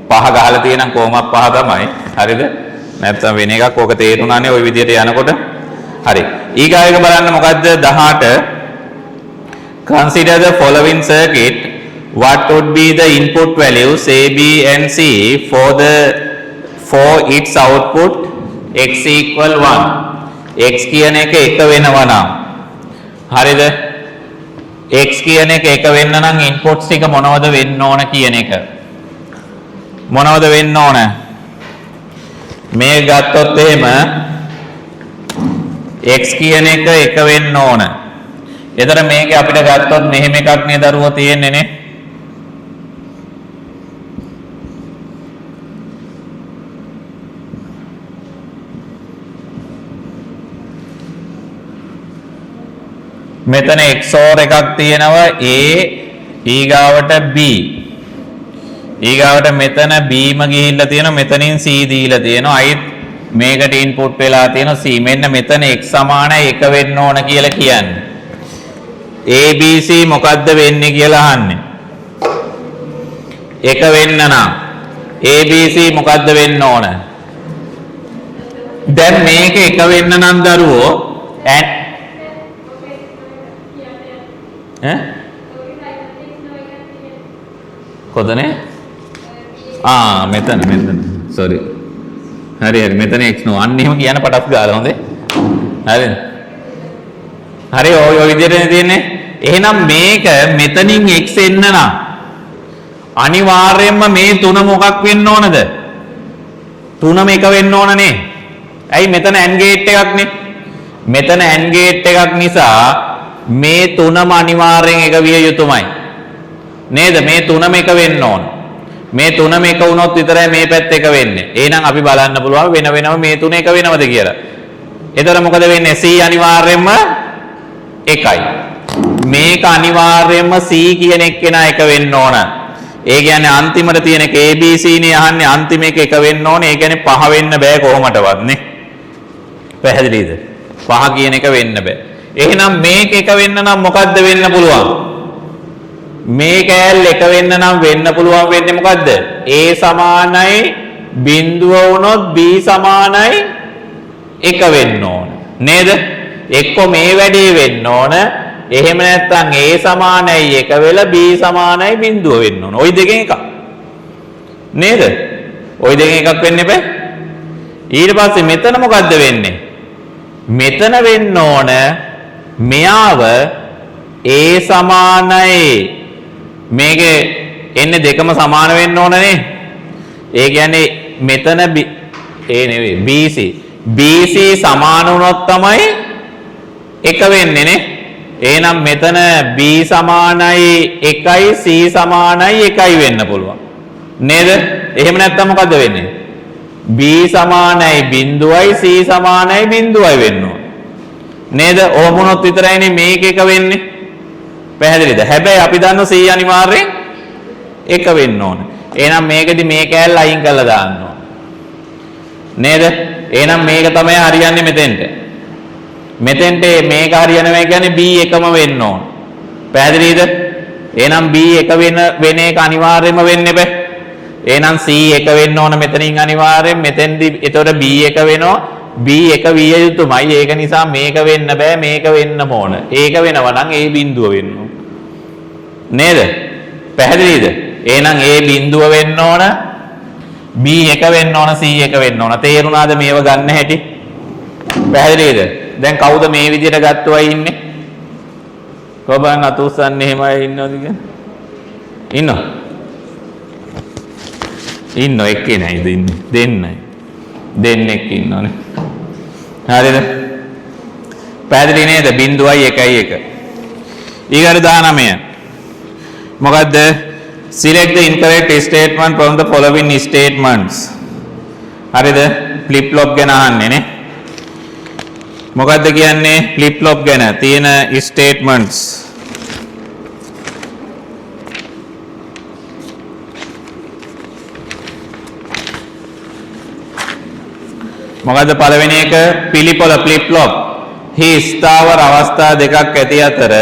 [SPEAKER 1] පහ ගහලා තියෙනම් කොහොමත් පහ තමයි. හරිද? නැත්තම් වෙන එකක් ඕක තේරුණානේ ওই විදියට යනකොට. හරි. ඊගාව එක බලන්න මොකද්ද 18. Consider the following circuit. What would be the input values A, B and C for its output x equal 1. X කියන එක එක වෙනවා නම්, හරිද? X කියන එක එක වෙන්න නම් ඉන්පුට්ස් ටික මොනවද වෙන්න ඕන කියන එක. මොනවද වෙන්න ඕන? මේක ගත්තොත් එහෙම x කියන එක එක වෙන්න ඕන. එතන මේක අපිට ගත්තොත් මෙහෙම එකක් නේ දරුවෝ තියෙන්නේ නේ. මෙතන XOR එකක් තියෙනවා A ඊගාවට B, ඊගාවට මෙතන B ම ගිහිල්ලා තියෙනවා, මෙතනින් C දීලා තියෙනවා, අයිත් මේකට ඉන්පුට් වෙලා තියෙනවා C. මෙන්න මෙතන x සමානයි 1 වෙන්න ඕන කියලා කියන්නේ. A B C මොකද්ද වෙන්නේ කියලා අහන්නේ. 1 වෙන්න නම් A B C මොකද්ද වෙන්න ඕන? දැන් මේක 1 වෙන්න නම් දරුවෝ ඈ කොතනේ? ආ මෙතන මෙතන සෝරි. හරි හරි මෙතන x නෝ. අන්න එහෙම කියන පටස් ගාලා හොඳේ. හරිද? හරි ඔය ඔය විදිහටනේ තියෙන්නේ. එහෙනම් මේක මෙතනින් x එන්න නම් අනිවාර්යයෙන්ම මේ තුන මොකක් වෙන්න ඕනද? තුනම එක වෙන්න ඕන නේ. ඇයි මෙතන AND gate එකක් නේ. මෙතන AND gate එකක් නිසා මේ තුනම අනිවාර්යෙන් එක විය යුතුමයි. නේද? මේ තුනම එක වෙන්න ඕන. මේ තුනම එක වුණොත් විතරයි මේ පැත්ත එක වෙන්නේ. එහෙනම් අපි බලන්න පුළුවන් වෙන වෙනම මේ තුන එක වෙනවද කියලා. එතකොට මොකද වෙන්නේ? C අනිවාර්යයෙන්ම එකයි. මේක අනිවාර්යයෙන්ම C කියන එක්කෙනා එක වෙන්න ඕන. ඒ කියන්නේ අන්තිමට තියෙන එක A B C නේ අහන්නේ, අන්තිම එක එක වෙන්න ඕනේ. ඒ කියන්නේ පහ වෙන්න බෑ කොහොමදවත් නේ. පැහැදිලිද? පහ කියන එක වෙන්න බෑ. එහෙනම් මේක එක වෙන්න නම් මොකද්ද වෙන්න පුළුවන්? මේ කෑල්ල එක වෙන්න නම් වෙන්න පුළුවන් වෙන්නේ මොකද්ද? A සමානයි බිඳුව වුණොත් B සමානයි 1 වෙන්න ඕන. නේද? එක්ක මේ වැඩේ වෙන්න ඕන. එහෙම නැත්නම් A සමානයි 1 වෙලා B සමානයි බිඳුව වෙන්න ඕන. ওই දෙකෙන් එකක්. නේද? ওই දෙකෙන් එකක් වෙන්න එපා. ඊට පස්සේ මෙතන මොකද්ද වෙන්නේ? මෙතන වෙන්න ඕන මෙයාව A සමානයි මේකේ එන්නේ දෙකම සමාන වෙන්න ඕන නේ. ඒ කියන්නේ මෙතන B A නෙවෙයි BC BC සමාන වුණොත් තමයි එක වෙන්නේ නේ. එහෙනම් මෙතන B සමානයි 1යි C සමානයි 1යි වෙන්න පුළුවන්. නේද? එහෙම නැත්තම් මොකද්ද වෙන්නේ? B සමානයි බිඳුවයි C සමානයි බිඳුවයි වෙන්න ඕන. නේද? ඔහොම වුණොත් විතරයිනේ මේක එක වෙන්නේ. පැහැදිලිද? හැබැයි අපි දන්නවා C අනිවාර්යෙන් එක වෙන්න ඕන. එහෙනම් මේකෙදි මේ කෑල්ල අයින් කරලා දාන්න ඕන. නේද? එහෙනම් මේක තමයි හරියන්නේ මෙතෙන්ට. මෙතෙන්ට මේක හරියනවා කියන්නේ B එකම වෙන්න ඕන. පැහැදිලිද? එහෙනම් B එක වෙන වෙන එක අනිවාර්යයෙන්ම වෙන්න එපා. එහෙනම් C එක වෙන්න ඕන මෙතනින් අනිවාර්යෙන්. මෙතෙන්දි එතකොට B එක වෙනවා. B එක විය යුතුමයි. ඒක නිසා මේක වෙන්න බෑ, මේක වෙන්නම ඕන. ඒක වෙනවා නම් A බිඳුව වෙන්න ඕන. නේද? පැහැදිලිද? එහෙනම් A බිඳුව වෙන්න ඕන, B එක වෙන්න ඕන, C එක වෙන්න ඕන. තේරුණාද මේව ගන්න හැටි? පැහැදිලිද? දැන් කවුද මේ විදිහට ගත්තු අය ඉන්නේ? කොබන් අත උස්සන්නේ එහෙම අය ඉන්නවද කියලා? ඉන්නව? ඉන්නව එක්කෙනයිද ඉන්නේ? දෙන්නයි. දෙන්නෙක් ඉන්නවනේ. හරිද? පැහැදිලි නේද? බිඳුවයි එකයි එක. ඊගාට 19. මොකද්ද? Select the incorrect statement from the following statements. හරිද? Flip flop ගැන අහන්නේ නේ. මොකද්ද කියන්නේ ෆ්ලිප් ෆ්ලොප් ගැන තියෙන ස්ටේට්මන්ට්ස්? මොකද්ද පළවෙනි එක? පිළිපොළ ෆ්ලිප් ෆ්ලොප් හි ස්ථාවර අවස්ථා දෙකක් ඇති අතර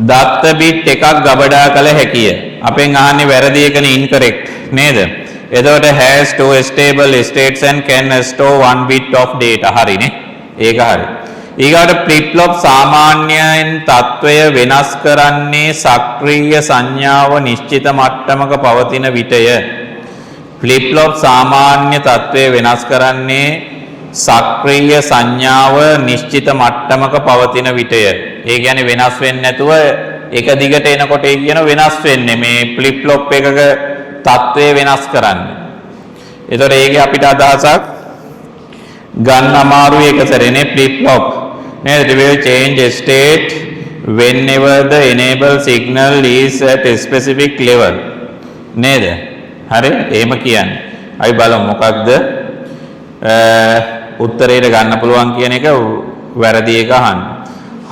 [SPEAKER 1] දත්ත බිට් එකක් ගබඩා කළ හැකිය. අපෙන් අහන්නේ වැරදි එකනේ, ඉන්කරෙක්ට් නේද? එතකොට has two stable states and can store one bit of data. හරිනේ. ඒක හරි. ඊගාට ෆ්ලිප් ෆ්ලොප් සාමාන්‍යයෙන් තත්වය වෙනස් කරන්නේ සක්‍රීය සංඥාව නිශ්චිත මට්ටමක පවතින විටය. ෆ්ලිප් ෆ්ලොප් සාමාන්‍ය තත්වය වෙනස් කරන්නේ සක්‍රීය සංඥාව නිශ්චිත මට්ටමක පවතින විටය. ඒ කියන්නේ වෙනස් වෙන්නේ නැතුව එක දිගට එනකොට ඒ කියන වෙනස් වෙන්නේ මේ ෆ්ලිප් ෆ්ලොප් එකක තත්වය වෙනස් කරන්නේ. ඒතකොට ඒකේ අපිට අදහසක් ගන්න අමාරුයි එක සැරේනේ ෆ්ලිප් ෆ්ලොප්. නේද? It will change state whenever the enable signal is at a specific level. නේද? හරි? එහෙම කියන්නේ. අපි බලමු මොකක්ද උත්තරේට ගන්න පුළුවන් කියන එක, වැරදි එක අහන්න.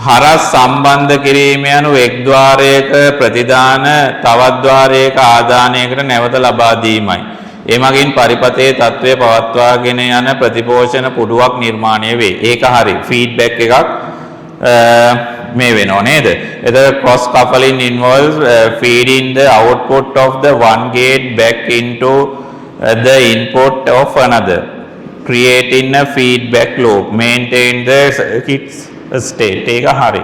[SPEAKER 1] හරස් සම්බන්ධ කිරීම යනු එක් ද්වාරයක ප්‍රතිදාන තවත් ද්වාරයක ආදානයකට නැවත ලබා දීමයි. ඒ මගින් පරිපථයේ තත්ත්වය පවත්වාගෙන යන ප්‍රතිපෝෂණ පුඩුවක් නිර්මාණය වේ. ඒක හරි. ෆීඩ්බැක් එකක් මේ වෙනව නේද? එතකොට cross coupling involves feeding the output of the one gate back into the input of another, creating a feedback loop, maintain the circuit state. ඒක හරි.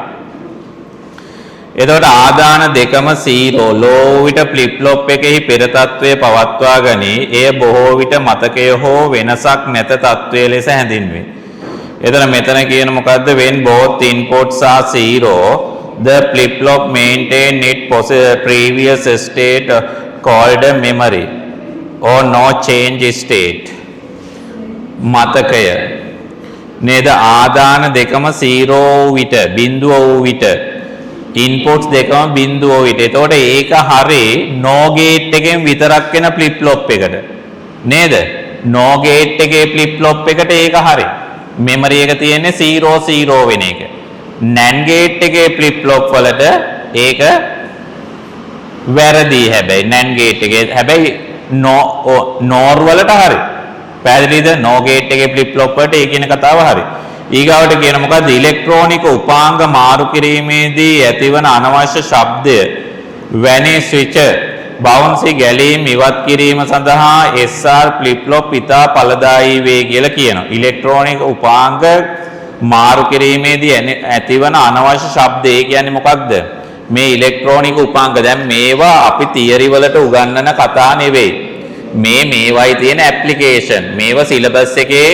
[SPEAKER 1] එතකොට ආදාන දෙකම 0 ලෝ විට ෆ්ලිප් ෆ්ලොප් එකෙහි පෙර තත්ත්වය පවත්වා ගනී. එය බොහෝ විට මතකය හෝ වෙනසක් නැත තත්ත්වය ලෙස හැඳින්වේ. එතන මෙතන කියන මොකද්ද? When both inputs are 0, the flip flop maintain its previous state, called a memory or no change state. මතකය නේද? ආදාන දෙකම 0 විට, බිඳුව වූ විට, ඉන්පුට්ස් දෙකම බිඳුව විට. එතකොට ඒක හරි නෝ ගේට් එකෙන් විතරක් වෙන ෆ්ලිප් ෆ්ලොප් එකට නේද? නෝ ගේට් එකේ ෆ්ලිප් ෆ්ලොප් එකට ඒක හරි. මෙමරි එක තියෙන්නේ 0 0 වෙන එක. නෑන්ඩ් ගේට් එකේ ෆ්ලිප් ෆ්ලොප් වලට ඒක වැරදි. හැබැයි නෑන්ඩ් ගේට් එකේ, හැබැයි නෝ නෝර් වලට හරි. පැහැදිලිද? නෝ ගේට් එකේ ෆ්ලිප් ෆ්ලොප් වලට ඒ කියන කතාව හරි. ඊගාවට කියන මොකද්ද? ඉලෙක්ට්‍රෝනික උපාංග මාරු කිරීමේදී ඇතිවන අනවශ්‍ය ශබ්දය වැනි ස්විච් බවුන්සි ගැලීම් ඉවත් කිරීම සඳහා SR flip flop ඉතා ඵලදායී වේ කියලා කියනවා. ඉලෙක්ට්‍රෝනික උපාංග මාරු කිරීමේදී ඇතිවන අනවශ්‍ය ශබ්ද, ඒ කියන්නේ මොකක්ද? මේ ඉලෙක්ට්‍රෝනික උපාංග, දැන් මේවා අපි තියරි වලට උගන්වන කතා නෙවෙයි. මේ මේවයි තියෙන ඇප්ලිකේෂන්. මේවා සිලබස් එකේ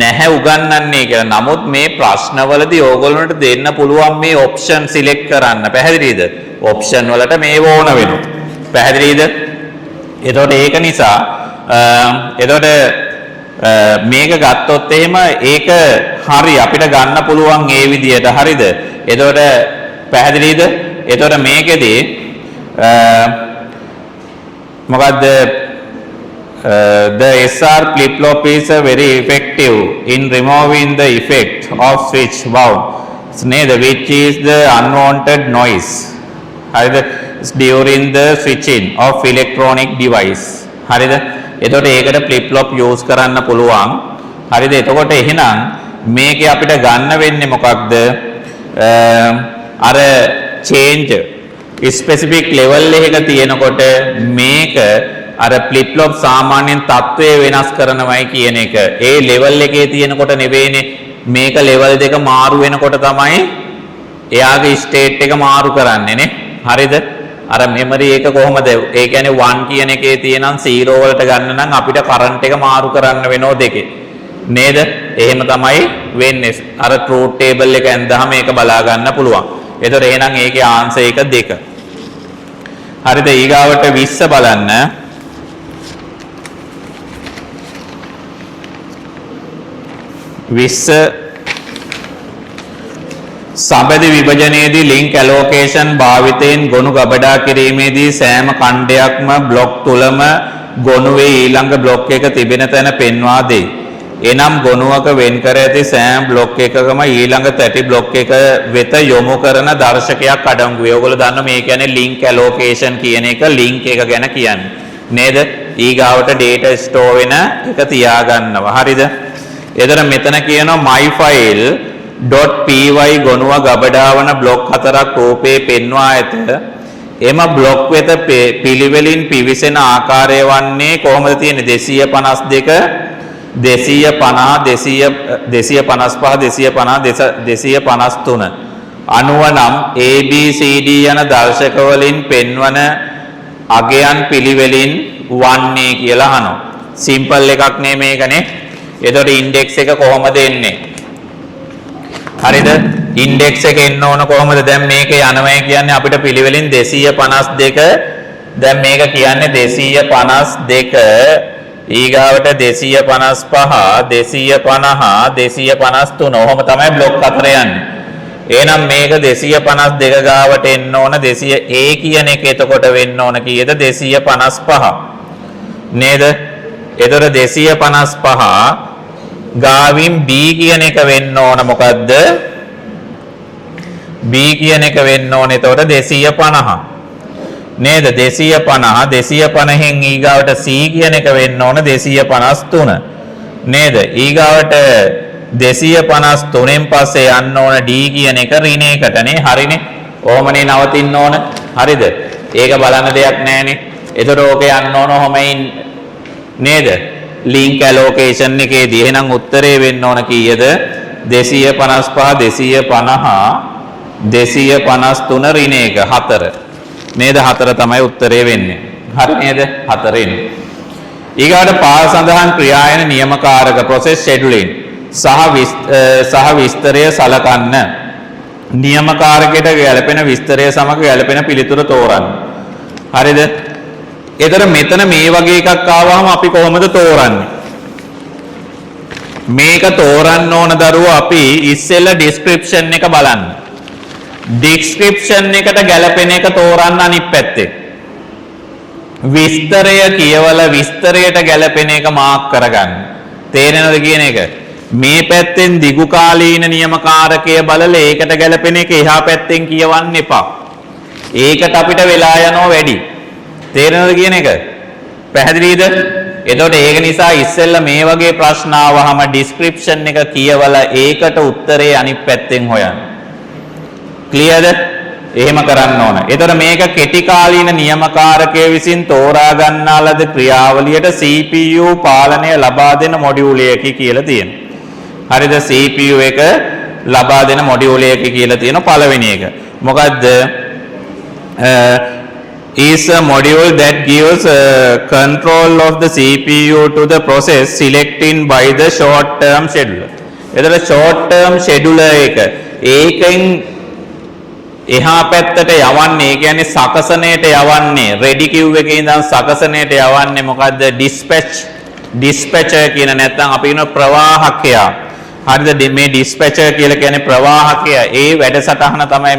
[SPEAKER 1] නැහැ උගන්වන්නේ කියලා. නමුත් මේ ප්‍රශ්නවලදී ඕගොල්ලන්ට දෙන්න පුළුවන් මේ ඔප්ෂන් සිලෙක්ට් කරන්න. පැහැදිලිද? ඔප්ෂන් වලට මේව ඕන වෙනවා. පැහැදිලිද? එතකොට ඒක නිසා එතකොට මේක ගත්තොත් එහෙම ඒක හරි, අපිට ගන්න පුළුවන් ඒ විදියට, හරිද? එතකොට පැහැදිලිද? එතකොට මේකෙදී මොකද්ද? The SR flip-flop is a very effective in removing the effect of switch wound, නේද, which is the unwanted noise, හරිද, during the switching of electronic device. හරිද? එතකොට ඒකට flip flop use කරන්න පුළුවන්. හරිද? එතකොට එහෙනම් මේකේ අපිට ගන්න වෙන්නේ මොකක්ද? අර change specific level එකක තියෙනකොට මේක අර ෆ්ලිප් ෆ්ලොප් සාමාන්‍යයෙන් තත්ත්වය වෙනස් කරනවයි කියන එක. ඒ ලෙවල් එකේ තියෙනකොට නෙවෙයිනේ. මේක ලෙවල් දෙක මාරු වෙනකොට තමයි එයාගේ ස්ටේට් එක මාරු කරන්නේ නේ. හරිද? අර මෙමරි එක කොහොමද? ඒ කියන්නේ 1 කියන එකේ තියෙනම් 0 වලට ගන්න නම් අපිට කරන්ට් එක මාරු කරන්න වෙනව දෙකේ. නේද? එහෙම තමයි වෙන්නේ. අර ට්‍රූත් ටේබල් එක ඇඳහම ඒක බලා ගන්න පුළුවන්. එතකොට එහෙනම් ඒකේ ආන්සර් එක 2. හරිද? ඊගාවට 20 බලන්න. 20, සබැදි විභජනයේදී ලින්ක් ඇලෝකේෂන් භාවිතයෙන් ගොනු ගබඩා කිරීමේදී සෑම ඛණ්ඩයක්ම බ්ලොක් තුලම ගොනුවේ ඊළඟ බ්ලොක් එක තිබෙන තැන පෙන්වා දෙයි. එනම් ගොනුවක වෙන් කර ඇති සෑම බ්ලොක් එකකම ඊළඟ තැටි බ්ලොක් එක වෙත යොමු කරන දර්ශකයක් අඩංගු වේ. ඔයගොල්ලෝ දන්නවා මේ කියන්නේ ලින්ක් ඇලෝකේෂන් කියන එක, ලින්ක් එක ගැන කියන්නේ. නේද? ඊගාවට ඩේටා ස්ටෝර් වෙන එක තියාගන්නවා. හරිද? එතන මෙතන කියනවා myfile.py ගොනුව ගබඩා වන බ්ලොක් හතරක් රූපේ පෙන්වා ඇත. එම බ්ලොක් වෙත පිළිවෙලින් පිවිසෙන ආකාරය වන්නේ කොහොමද තියෙන්නේ? 252, 250, 200, 255, 250, 253 අනුව නම් A, B, C, D යන දර්ශක වලින් පෙන්වන අගයන් පිළිවෙලින් වන්නේ කියලා අහනවා. සිම්පල් එකක් නේ මේකනේ. එතකොට ඉන්ඩෙක්ස් එක කොහොමද එන්නේ? හරිද? ඉන්ඩෙක්ස් එක එන්න ඕන කොහොමද? දැන් මේක යනවා කියන්නේ අපිට පිළිවෙලින් 252. දැන් මේක කියන්නේ 252, ඊගාවට 255, 250, 253. ඔහොම තමයි බ්ලොක් හතර යන්නේ. එහෙනම් මේක 252 ගාවට එන්න ඕන. 200 A කියන එක එතකොට වෙන්න ඕන කීයද? 255 නේද? එතකොට 255 ගාවින් B කියන එක වෙන්න ඕන මොකද්ද? B කියන එක වෙන්න ඕන එතකොට 250 නේද? 250, 250න් ඊගාවට C කියන එක වෙන්න ඕන 253 නේද? ඊගාවට 253න් පස්සේ යන්න ඕන D කියන එක ඍණ එකට නේ. හරිනේ. ඔහොමනේ නවතින්න ඕන. හරිද? ඒක බලන්න දෙයක් නෑනේ. එතකොට ඕක යන්න ඕන ඔහොමයි නේද? ලින්ක් ඇලෝකේෂන් එකේදී එහෙනම් උත්තරේ වෙන්න ඕන කීයද? 255, 250, 253, ඍණ එක, 4 නේද? 4 තමයි උත්තරේ වෙන්නේ. හරි නේද? 4 එන්නේ. ඊගාට පා සඳහන් ක්‍රියායන නියමකාරක ප්‍රොසෙස් ෂෙඩියුලින් සහ විස්තරය සලකන්න. නියමකාරකයට ගැලපෙන විස්තරය සමග ගැලපෙන පිළිතුර තෝරන්න. හරිද? එතන මෙතන මේ වගේ එකක් ආවහම අපි කොහොමද තෝරන්නේ? මේක තෝරන්න ඕන දරුවෝ අපි ඉස්සෙල්ලා ඩිස්ක්‍රිප්ෂන් එක බලන්න. ඩිස්ක්‍රිප්ෂන් එකට ගැලපෙන එක තෝරන්න අනිත් පැත්තේ. විස්තරය කියවලා විස්තරයට ගැලපෙන එක මාක් කරගන්න. තේරෙනවද කියන එක? මේ පැත්තෙන් දිගු කාලීන නියමකාරකය බලලා ඒකට ගැලපෙන එක එහා පැත්තෙන් කියවන්න එපා. ඒකට අපිට වෙලා යනවා වැඩි. තේරෙනවද කියන එක? පැහැදිලිද? එතකොට ඒක නිසා ඉස්සෙල්ලා මේ වගේ ප්‍රශ්න ආවහම ඩිස්ක්‍රිප්ෂන් එක කියවලා ඒකට උත්තරේ අනිත් පැත්තෙන් හොයන්න. ක්ලියර්ද? එහෙම කරන්න ඕන. එතකොට මේක කෙටි කාලීන නියමකාරකය විසින් තෝරා ගන්නා ලද ක්‍රියාවලියට CPU පාලනය ලබා දෙන මොඩියුලයකි කියලා තියෙනවා. හරිද? CPU එක ලබා දෙන මොඩියුලයකි කියලා තියෙන පළවෙනි එක. මොකද්ද? Is a module that gives control of the CPU to the process selecting by the short term scheduler. එතකොට short term scheduler එක ඒකෙන් එහා පැත්තට යවන්නේ, ඒ කියන්නේ සකසනයට යවන්නේ, රෙඩි කිව් එකේ ඉඳන් සකසනයට යවන්නේ මොකද්ද? ඩිස්පැචර් කියන, නැත්නම් අපි කියන ප්‍රවාහකයා. හරිද? මේ ඩිස්පැචර් කියලා කියන්නේ ප්‍රවාහකයා. ඒ වැඩසටහන තමයි.